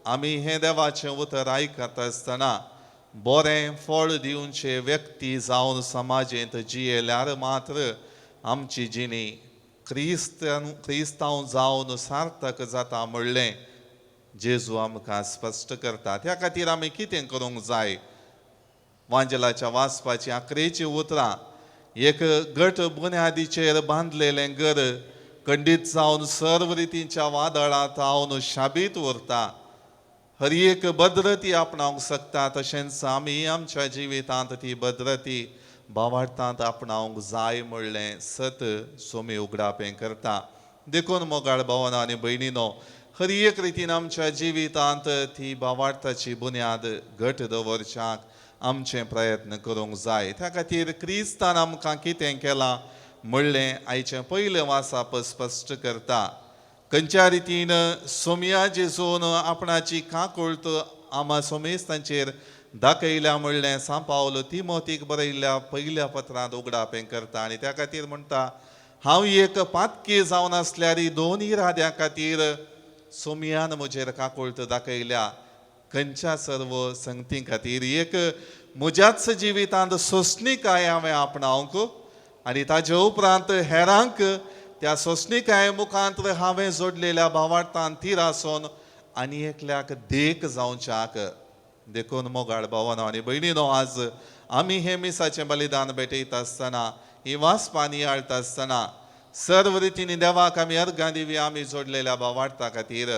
Speaker 6: आमी हें देवाचें उतर आयकत आसतना बरें फळ दिवचे व्यक्ती जावन समाजेंत जियेल्यार मात्र आमची जिणी क्रिस्तांव जावन सार्थक जाता म्हणलें जेजू आमकां स्पश्ट करता. त्या खातीर आमी कितें करूंक जाय? वांजेलाच्या वाचपाची आकरेची उतरां, एक घट बुन्यादीचेर बांदलेलें घर खंडीत जावन सर्व रितींच्या वादळांत हांव शाबीत उरता. हर एक भद्रती आपणावंक शकता. तशेंच आमी आमच्या जिवितांत ती भद्रती भावार्थांत आपणावंक जाय म्हणलें सत सोमी उगडापें करता. देखून मोगाळ भावना आनी भयणीनो, हर एक रितीन आमच्या जिवितांत ती भावार्थाची बुन्याद घट दवरच्याक आमचे प्रयत्न करूंक जाय. त्या खातीर क्रिस्तान आमकां कितें केलां म्हणलें आयचें पयलें वासाप स्पश्ट करता. खंयच्या रितीन सोमया जेजून आपणाची काकुळट आमा सोमेस्तांचेर दाखयल्या म्हणलें सांव पावल तिमोतीक बरयल्ल्या पयल्या पत्रांत उगडापें करता. आनी त्या खातीर म्हणटा, हांव एक पातकी जावन आसल्यार दोन इराद्या खातीर सोमयान म्हजेर काकुळट दाखयल्या. खंयच्या सर्व संगती खातीर? एक म्हज्याच जिवितांत सोंसणीकाय हांवें आपणावंक आनी ताजे उपरांत हेरांक त्या सोंसणीकाये मुखांत हांवें जोडलेल्या भावार्थान तीर आसून आनी एकल्याक देख जावच्याक. देखून मोगाळ भावानो आनी भयणीनो, आज आमी हें मिसाचें बलिदान भेटयता आसतना, ही वाचपां नियाळटा आसतना सर्व रितींनी देवाक आमी अर्गां दिवया आमी जोडलेल्या भावार्था खातीर.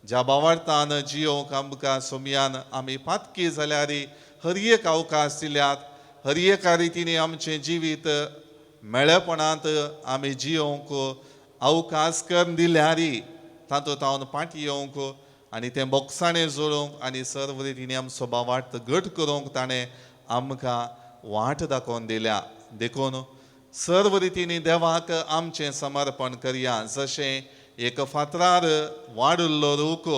Speaker 6: ज्या भावार्थान जियोवंक आमकां सोमयान आमी पातकी जाल्यार हर एक अवकाश दिल्यात, हर एका रितींनी आमचें जिवीत मेळेपणांत आमी जियोवंक अवकाश करून दिल्यार तातूंत हांव पाटी येवंक आनी तें बोगसाणें जोडूंक आनी सर्व रितींनी आमचो भावार्थ घट करूंक ताणें आमकां वाट दाखोवन दिल्या. देखून सर्व रितींनी देवाक आमचें समर्पण करया. जशें एक फातरार वाडिल्लो रूख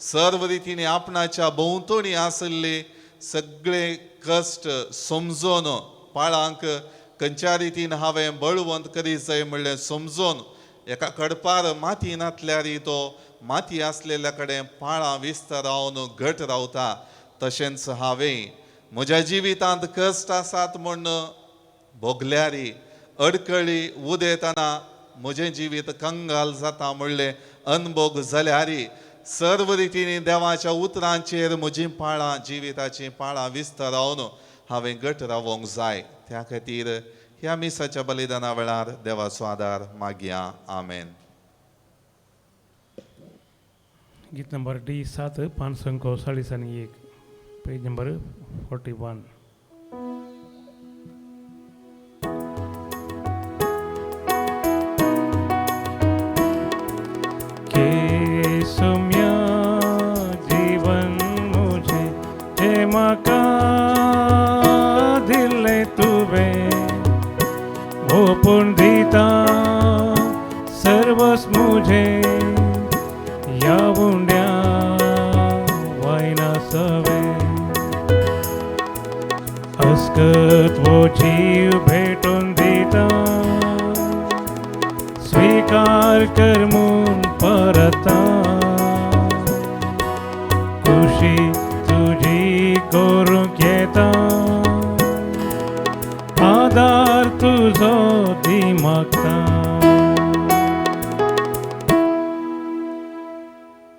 Speaker 6: सर्व रितींनी आपणाच्या भोंवतणी आशिल्ले सगळे कश्ट समजून पाळांक खंयच्या रितीन हांवें बळवंत करीत जाय म्हणलें समजून एका कडपार माती नातल्यार तो माती आसलेल्या कडेन पाळां विस्तारावन घट रावता. तशेंच हांवें म्हज्या जिवितांत कश्ट आसात म्हूण भोगल्यारी अडकळी उदेतना म्हजें जिवीत कंगाल जाता म्हणलें अनभोग जाल्यारी सर्व रितींनी देवाच्या उतरांचेर म्हजीं पाळां जिविताचीं पाळां विस्तारावन हांवें घट रावोंक जाय. त्या खातीर ह्या मिसाच्या बलिदाना वेळार देवाचो आदार मागया. आमेन.
Speaker 3: गीत नंबर डी 7, 541, पेज नंबर 41. के सुम्या जीवन मुझे हे माका दिले तुवे ओपून दिता सर्वस मुझे या उंड्या वायना सवे अस्कत वो जीव भेटून दिता स्वीकार कर मून परता खुशी तुझी करूंक येता आदार तुझो दी मागता.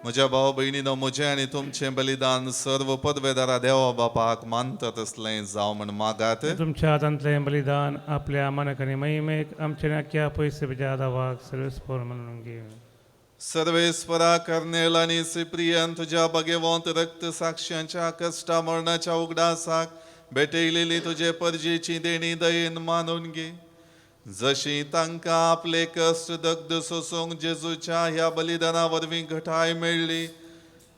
Speaker 6: म्हज्या भाव भयणीनो, म्हजें आनी तुमचें बलिदान सर्व पदवेदारा देवा बापाक मानता तसलें जावं म्हण मागात.
Speaker 3: तुमच्या हातांतलें बलिदान आपल्या मानक आनी महिमेक आमच्या नाक्या पयशे म्हज्या आदावाक सर्वेस्पर म्हणून घेव.
Speaker 6: सर्वेस्परा कर्नेल आनी सिप्रियन तुज्या भगवंत रक्त साक्ष्यांच्या कश्टा मरणाच्या उगडासाक भेटयलेली तुजे परजेची देणी दयेन मानून घे. जशी तांकां आपले कश्ट दग्ध सोसूंक जेजूच्या ह्या बलिदाना वरवीं घटाय मेळ्ळी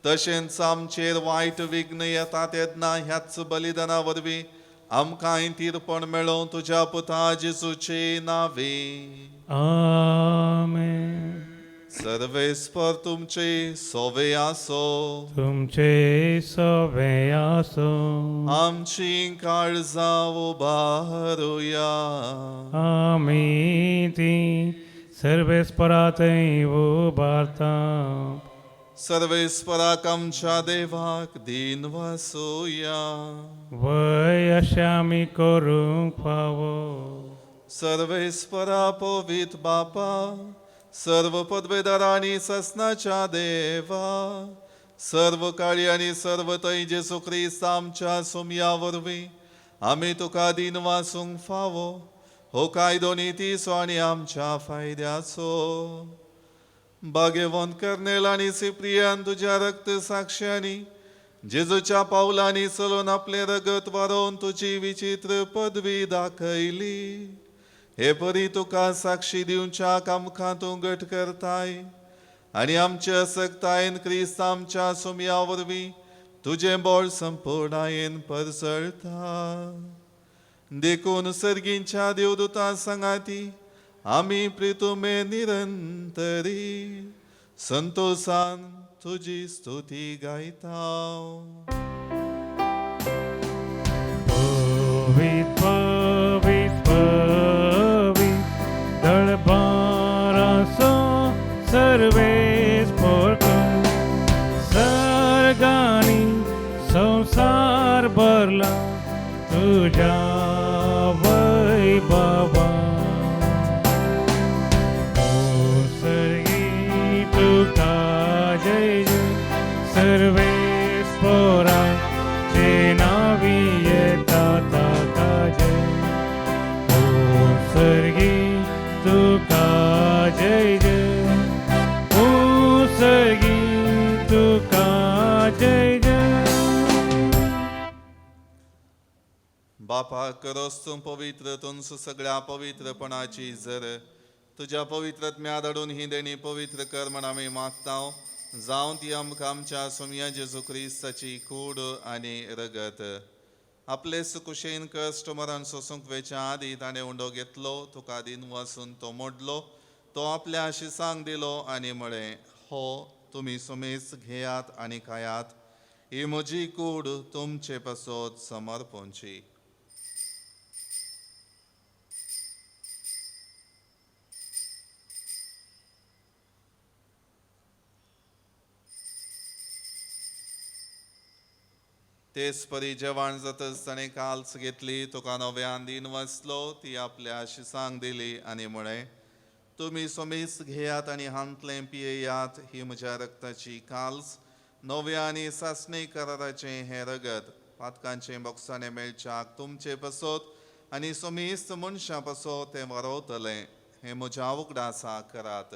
Speaker 6: तशेंच आमचेर वायट विघ्न येता तेन्ना ह्याच बलिदाना वरवीं आमकांय तीरपण मेळोवं तुज्या पुता जेजूचे नावे.
Speaker 3: आमेन.
Speaker 6: सर्वेस्पर तुमचे सोवे आसो.
Speaker 3: तुमचे सोवे आसो.
Speaker 6: आमची काळजां उबारुया.
Speaker 3: आमी ती सर्वेस्परा थंय उबारता.
Speaker 6: सर्वेस्पराक आमच्या देवाक दीन वासोया.
Speaker 3: वय अशें आमी करूंक फावो.
Speaker 6: सर्वेस्परा पवित्र बापा, सर्व पदवेदारांनी ससनाच्या देवा, सर्व काळी आनी सर्व थंय जेजू क्रिस्त आमच्या सोमया वरवीं आमी तुका दीन वासूंक फावो. हो कायदो नितीचो आनी आमच्या फायद्याचो. भाग्यवंत कर्नेल आनी सिप्रियान तुज्या रक्त साक्ष्यांनी जेजूच्या पावलांनी चलोवन आपलें रगत वारोवन तुजी विचित्र पदवी दाखयली. हे परी तुका साक्षी दिवच्याक आमकां तूं घट करताय आनी आमचे असक्तायेन क्रिस्त आमच्या सोमया वरवीं तुजें बळ संपूर्णायेन परजळता. देखून सर्गींच्या देवदूतां सांगाती आमी प्रितुमे निरंतरी संतोसान तुजी स्तुती गायता.
Speaker 3: पवित्र पवित्र पवित्र दळबाराचो सर्वेस्पर सर्गांनी संवसार भरला तुज्या वैभवान. ओ सर्गी तुका जय जय सर्वेस्परा जे नावी येता ताका जय. ओ सर्गी तुका जय जय. ओ सर्गी तुका जय जय.
Speaker 6: बापा करोस तूं पवित्र तुमचो सगळ्या पवित्रपणाची जर तुज्या पवित्रत्म्या धाडून ही देणी पवित्र कर म्हण आमी मागता. जावं ती आमकां आमच्या सोमया जेजू क्रिस्ताची कूड आनी रगत. आपले सुकुशेन कश्ट मरण सोसूंक वेच्या आदी ताणें उंडो घेतलो, तुका दीन वासून तो मोडलो, तो आपल्या आशिसांक दिलो आनी म्हळें, हो तुमी सुमेस घेयात आनी खायात, ही म्हजी कूड तुमचे पासत समर्पणची. तेच परी जेवण जातच ताणें काल्स घेतली, तुका नव्यान दिन वाचलो, ती आपल्या शिसांक दिली आनी म्हळें, तुमी सोमीस घेयात आनी हांतलें पियेयात, ही म्हज्या रक्ताची काल्स, नव्या आनी सासणी कराराचें हें रगत, पातकांचें बोगसाणें मेळच्याक तुमचे पसत आनी सोमीस्त मनशां पसत तें वरवतलें. हें म्हज्या उगडासा करात.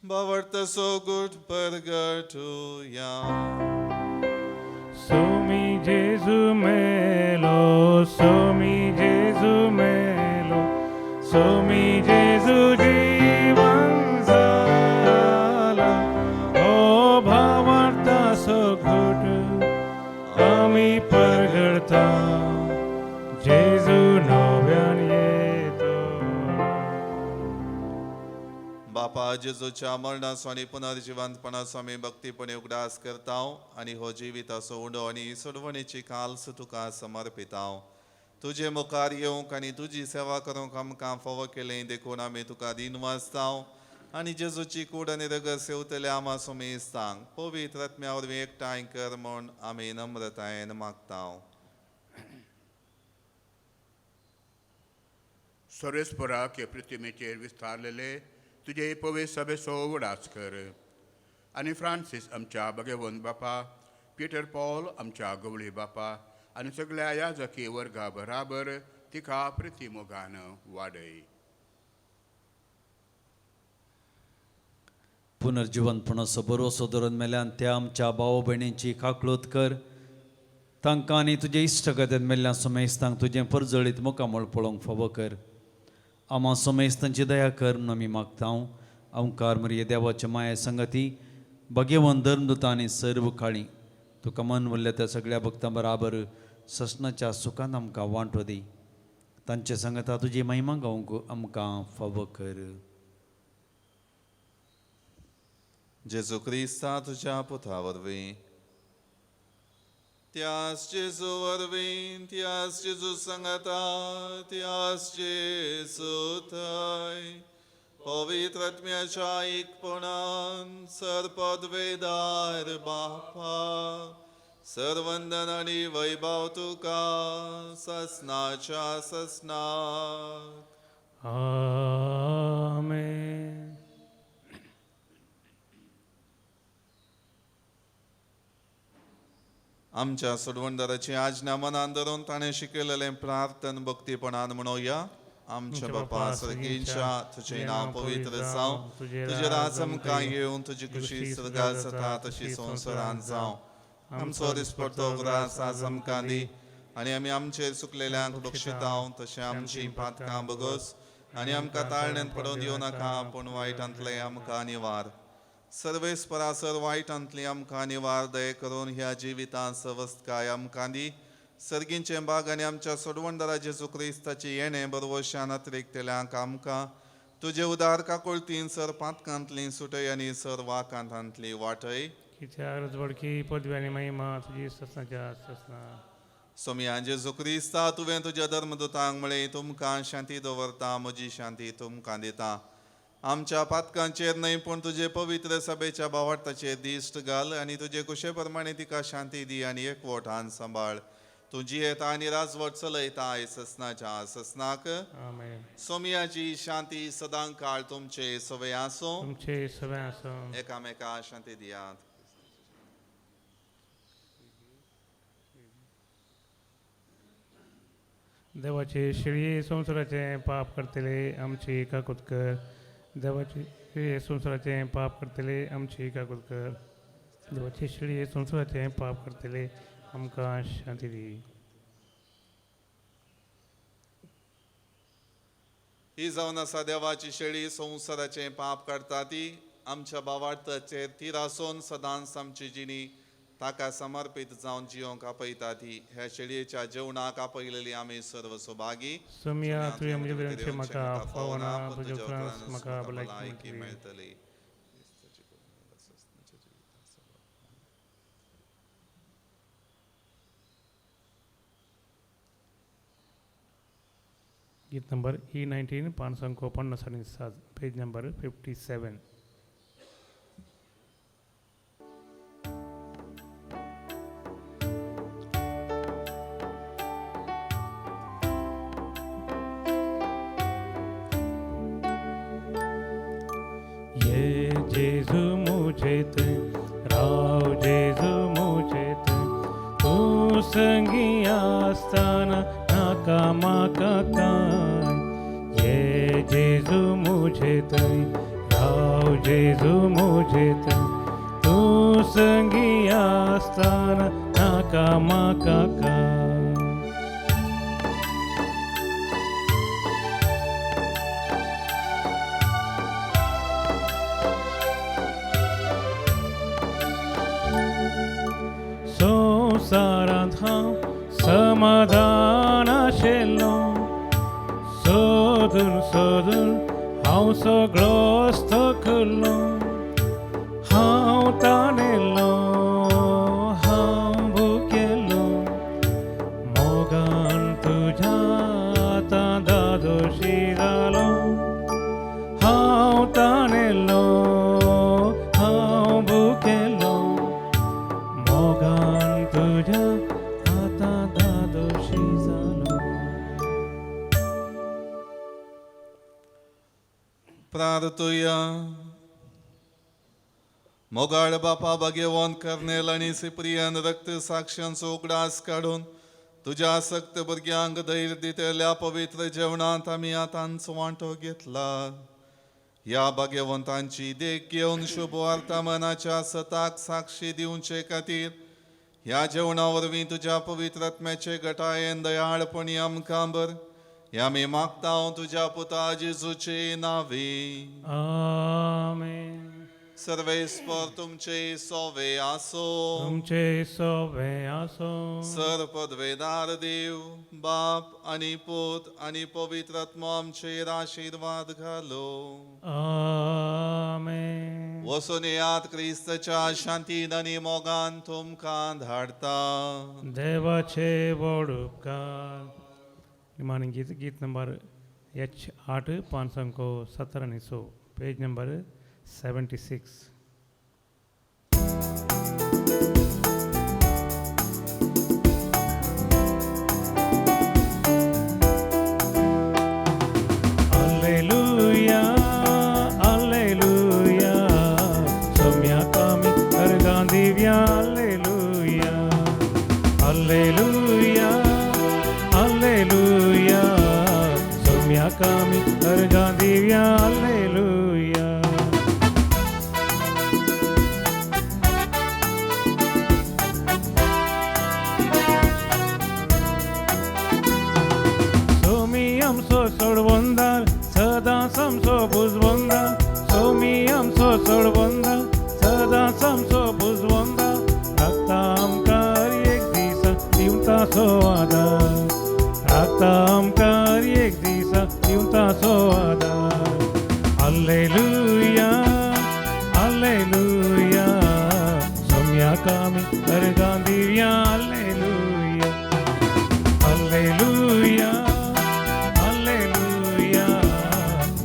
Speaker 6: Bhavarta so good pergatuya.
Speaker 3: Somi Jesu melo, Somi Jesu melo, Somi Jesu jivan zala. O Bhavarta so good, ami pergata, Jesu नव्यान येतो.
Speaker 6: बापा, जेजूच्या मरणाचो आनी पुनर्जिवंतपणाचो आमी भक्तीपणे उगडास करता आनी हो जिविताचो उंडो आनी सोडवणेची काल्स तुका समर्पिता. तुजे मुखार येवंक आनी तुजी सेवा करूंक आमकां फावो केलें देखून आमी तुका दिन वाचता आनी जेजूची कूड आनी रगत सेवतल्या आमा सोमेस्तांक पवित्र आत्म्या वरवीं एकठांय कर म्हूण आमी नम्रतायेन मागता.
Speaker 9: सर्वेस्पराक हे पृथ्वीचेर विस्तारलेले तुजे पवित्र सभेचो उगडास कर आनी फ्रांसीस आमच्या भगवंत बापा, पिटर पॉल आमच्या गवळी बापा आनी सगळ्या याजकी वर्गा बराबर तिका प्रिती मोगान वाडय.
Speaker 8: पुनर्जिवंतपणाचो भरवसो धरून मेल्यान त्या आमच्या भाव भयणींची काकळूत कर. तांकां आनी तुजे इश्टगतेन मेल्ल्या सोमेस्तांक तुजें परजळीत मुखामळ पळोवंक फावो कर. आमा सोमेस्तांची दया कर म्हणून आमी मागता. ओंकार मरिये देवाच्या माया संगती भगेवन धर्मदूता आनी सर्व काळी तुका मन उरल्या त्या सगळ्या भक्तां बराबर ससनाच्या सुखान आमकां वांटो दी. तांचे संगता तुजी महिमा गावंक आमकां फावो कर.
Speaker 6: जेजू क्रिस्ता तुज्या पुता वरवीं, त्यास जेजू वरवीं, त्यास जेजू संगता, त्यास जेजू थंय पवित्र आत्म्याच्या एकपणान सर्पदवेदार बापा, सर्वंदन आनी वैभव तुका ससनाच्या ससनाक.
Speaker 3: आमेन.
Speaker 6: आमच्या सोडवणदाराची आज्ञा मनान धरून ताणें शिकयलेलें प्रार्थन भक्तीपणान म्हणोया. आमच्या बापा सर्गींच्या, तुजें नांव पवित्र जावं, तुजें राज आमकां येवन, तुजी खुशी स्वर्गार जाता तशी संवसारांत जावं. आमचो दिसपडतो ग्रास आज आमकां दी आनी आमी आमचेर चुकलेल्यांक बक्षिताव तशें आमची पातकां बगस आनी आमकां ताळण्यान पडोवन दिवं नाका, पूण वायटांतलें आमकां निवार. सर्वेस्परासर वायटांतली आमकां निवार. दये करून ह्या जिवितांत सवस्तकाय आमकां दी. सर्गींचें बाग आनी आमच्या सोडवणदारा जेजू क्रिस्ताची येणें बरवशान अतिरिक्तल्यांक आमकां तुजे उदार काकुळतीन सर पातकांतली सुटय आनी सर वाकांतांतली वाटय.
Speaker 3: कित्याक रजवडकी पदवी आनी महिमा तुजी ससनाच्या ससना.
Speaker 6: सोमया जेजू क्रिस्ता, तुवें तुज्या धर्मदूतांक म्हळें, तुमकां शांती दवरता, म्हजी शांती तुमकां दिता. आमच्या पातकांचेर न्हय पूण तुजे पवित्र सभेच्या भावार्थाचेर दिश्ट घाल आनी तुजे कुशे प्रमाणे तिका शांती दी आनी एकवटान सांबाळ. तूं जियेता आनी राजवट चलयता ससनाच्या ससनाक.
Speaker 3: आमेन.
Speaker 6: सोमयाची शांती सदां काळ तुमचे सवय आसूं.
Speaker 3: तुमचे सवय आसूं.
Speaker 6: एकामेका शांती दियात.
Speaker 3: देवाचे शेळये संवसाराचें पाप करतले आमची काकूत कर. देवाचे शेळये संवसाराचें पाप करतले आमची काकूत कर. देवाचे शेळये संवसाराचें पाप करतले आमकां शांती दी.
Speaker 6: ही जावन आसा देवाची शेळी, संवसाराचें पाप काडटा ती. आमच्या भावार्थाचेर ती रासोन सदांच आमची जिणी ताका समर्पीत जावन जियोंक आपयता ती. ह्या शेळयेच्या जेवणाक आपयलेली आमी सर्व सौभागी.
Speaker 3: सोमया तुवें म्हजे भितरचें म्हाका फावना, तुज्या उपरांत म्हाका भलायकी
Speaker 6: मेळटली.
Speaker 3: गीत नंबर E19 557, page number 57. ये जेजू मुझे ते राव जेजू मुझे ते तू संगी आस्ताना नाका माका काय. ये जेजू मुझे ते राव जेजू मुझे ते तू संगी आस्ताना नाका माका काय. संवसारांत हांव समाधान आशिल्लो, सोदून सोदून हांव सगळोच थकलो. हांव ताणेलो हांव भुकेलो, मोगान तुज्या आतां दादोशी जालो. हांव ताणेलो हांव भुकेलो, मोगान तुज्या आतां दादोशी जालो.
Speaker 6: प्रार्थुया. मोगाळ बापा भाग्यवंत कर्नेल आनी सिप्रियन रक्त साक्ष्यांचो उगडास काडून तुज्या आसक्त भुरग्यांक धैर्य दितल्या पवित्र जेवणांत आमी आतांचो वांटो घेतला. ह्या भाग्यवंतांची देख घेवन शुभ वार्ता मनाच्या सताक साक्षी दिवचे खातीर ह्या जेवणा वरवीं तुज्या पवित्र आत्म्याचे गटायेन दयाळपणी आमकां बर ह्या आमी मागता तुज्या पुता जेजूचे नावे.
Speaker 3: आमेन.
Speaker 6: सर्वेस्पर तुमचे सोवे आसो.
Speaker 3: तुमचे सोवे आसो.
Speaker 6: सर पदवेदार देव बाप आनी पूत आनी पवित्र आत्मो आमचेर आशिर्वाद घालो.
Speaker 3: आमेन.
Speaker 6: वचून येयात, क्रिस्तच्या शांतीन आनी मोगान तुमकां धाडता.
Speaker 3: देवाचे व्हड उपकार. निमाणें गीत, गीत number H8 576, page number 76. Alleluia, alleluia, सोम्याक आमी अर्गां दिव्या. Alleluia, alleluia, alleluia, सोम्याक आमी अर्गां दिव्या. अल्लेलुया. सोमी आमचो सोडवंदार सदां आमचो बुजवंदार. सोमी आमचो सोडवंदार सदां आमचो बुजवंदार. राखता आमकां एक दिसा दिवता सो आदार. राखता आमकां एक दिसा दिवता सो आदार. अल्लेलुया, अल्लेलुया, सोम्याक आमी अर्गां दिव्या. अल्लेलुया, अल्लेलुया, अल्लेलुया,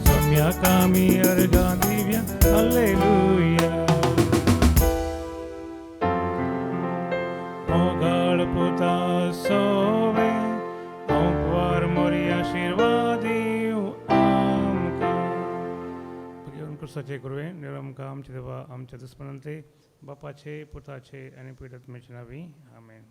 Speaker 3: सोम्याक आमी अर्गां दिव्या. अल्लेलुया. मोगाळ पुता सोवे आंकवार मोरी आशिर्वाद दिवं आमकां. भगवान क्रिस्ताचे कृपेन निवळ आमकां आमच्या देवा आमच्या दुस्मनांतले बापाचे पुताचे आनी पवित्र आत्म्याचे नांवी. आमेन.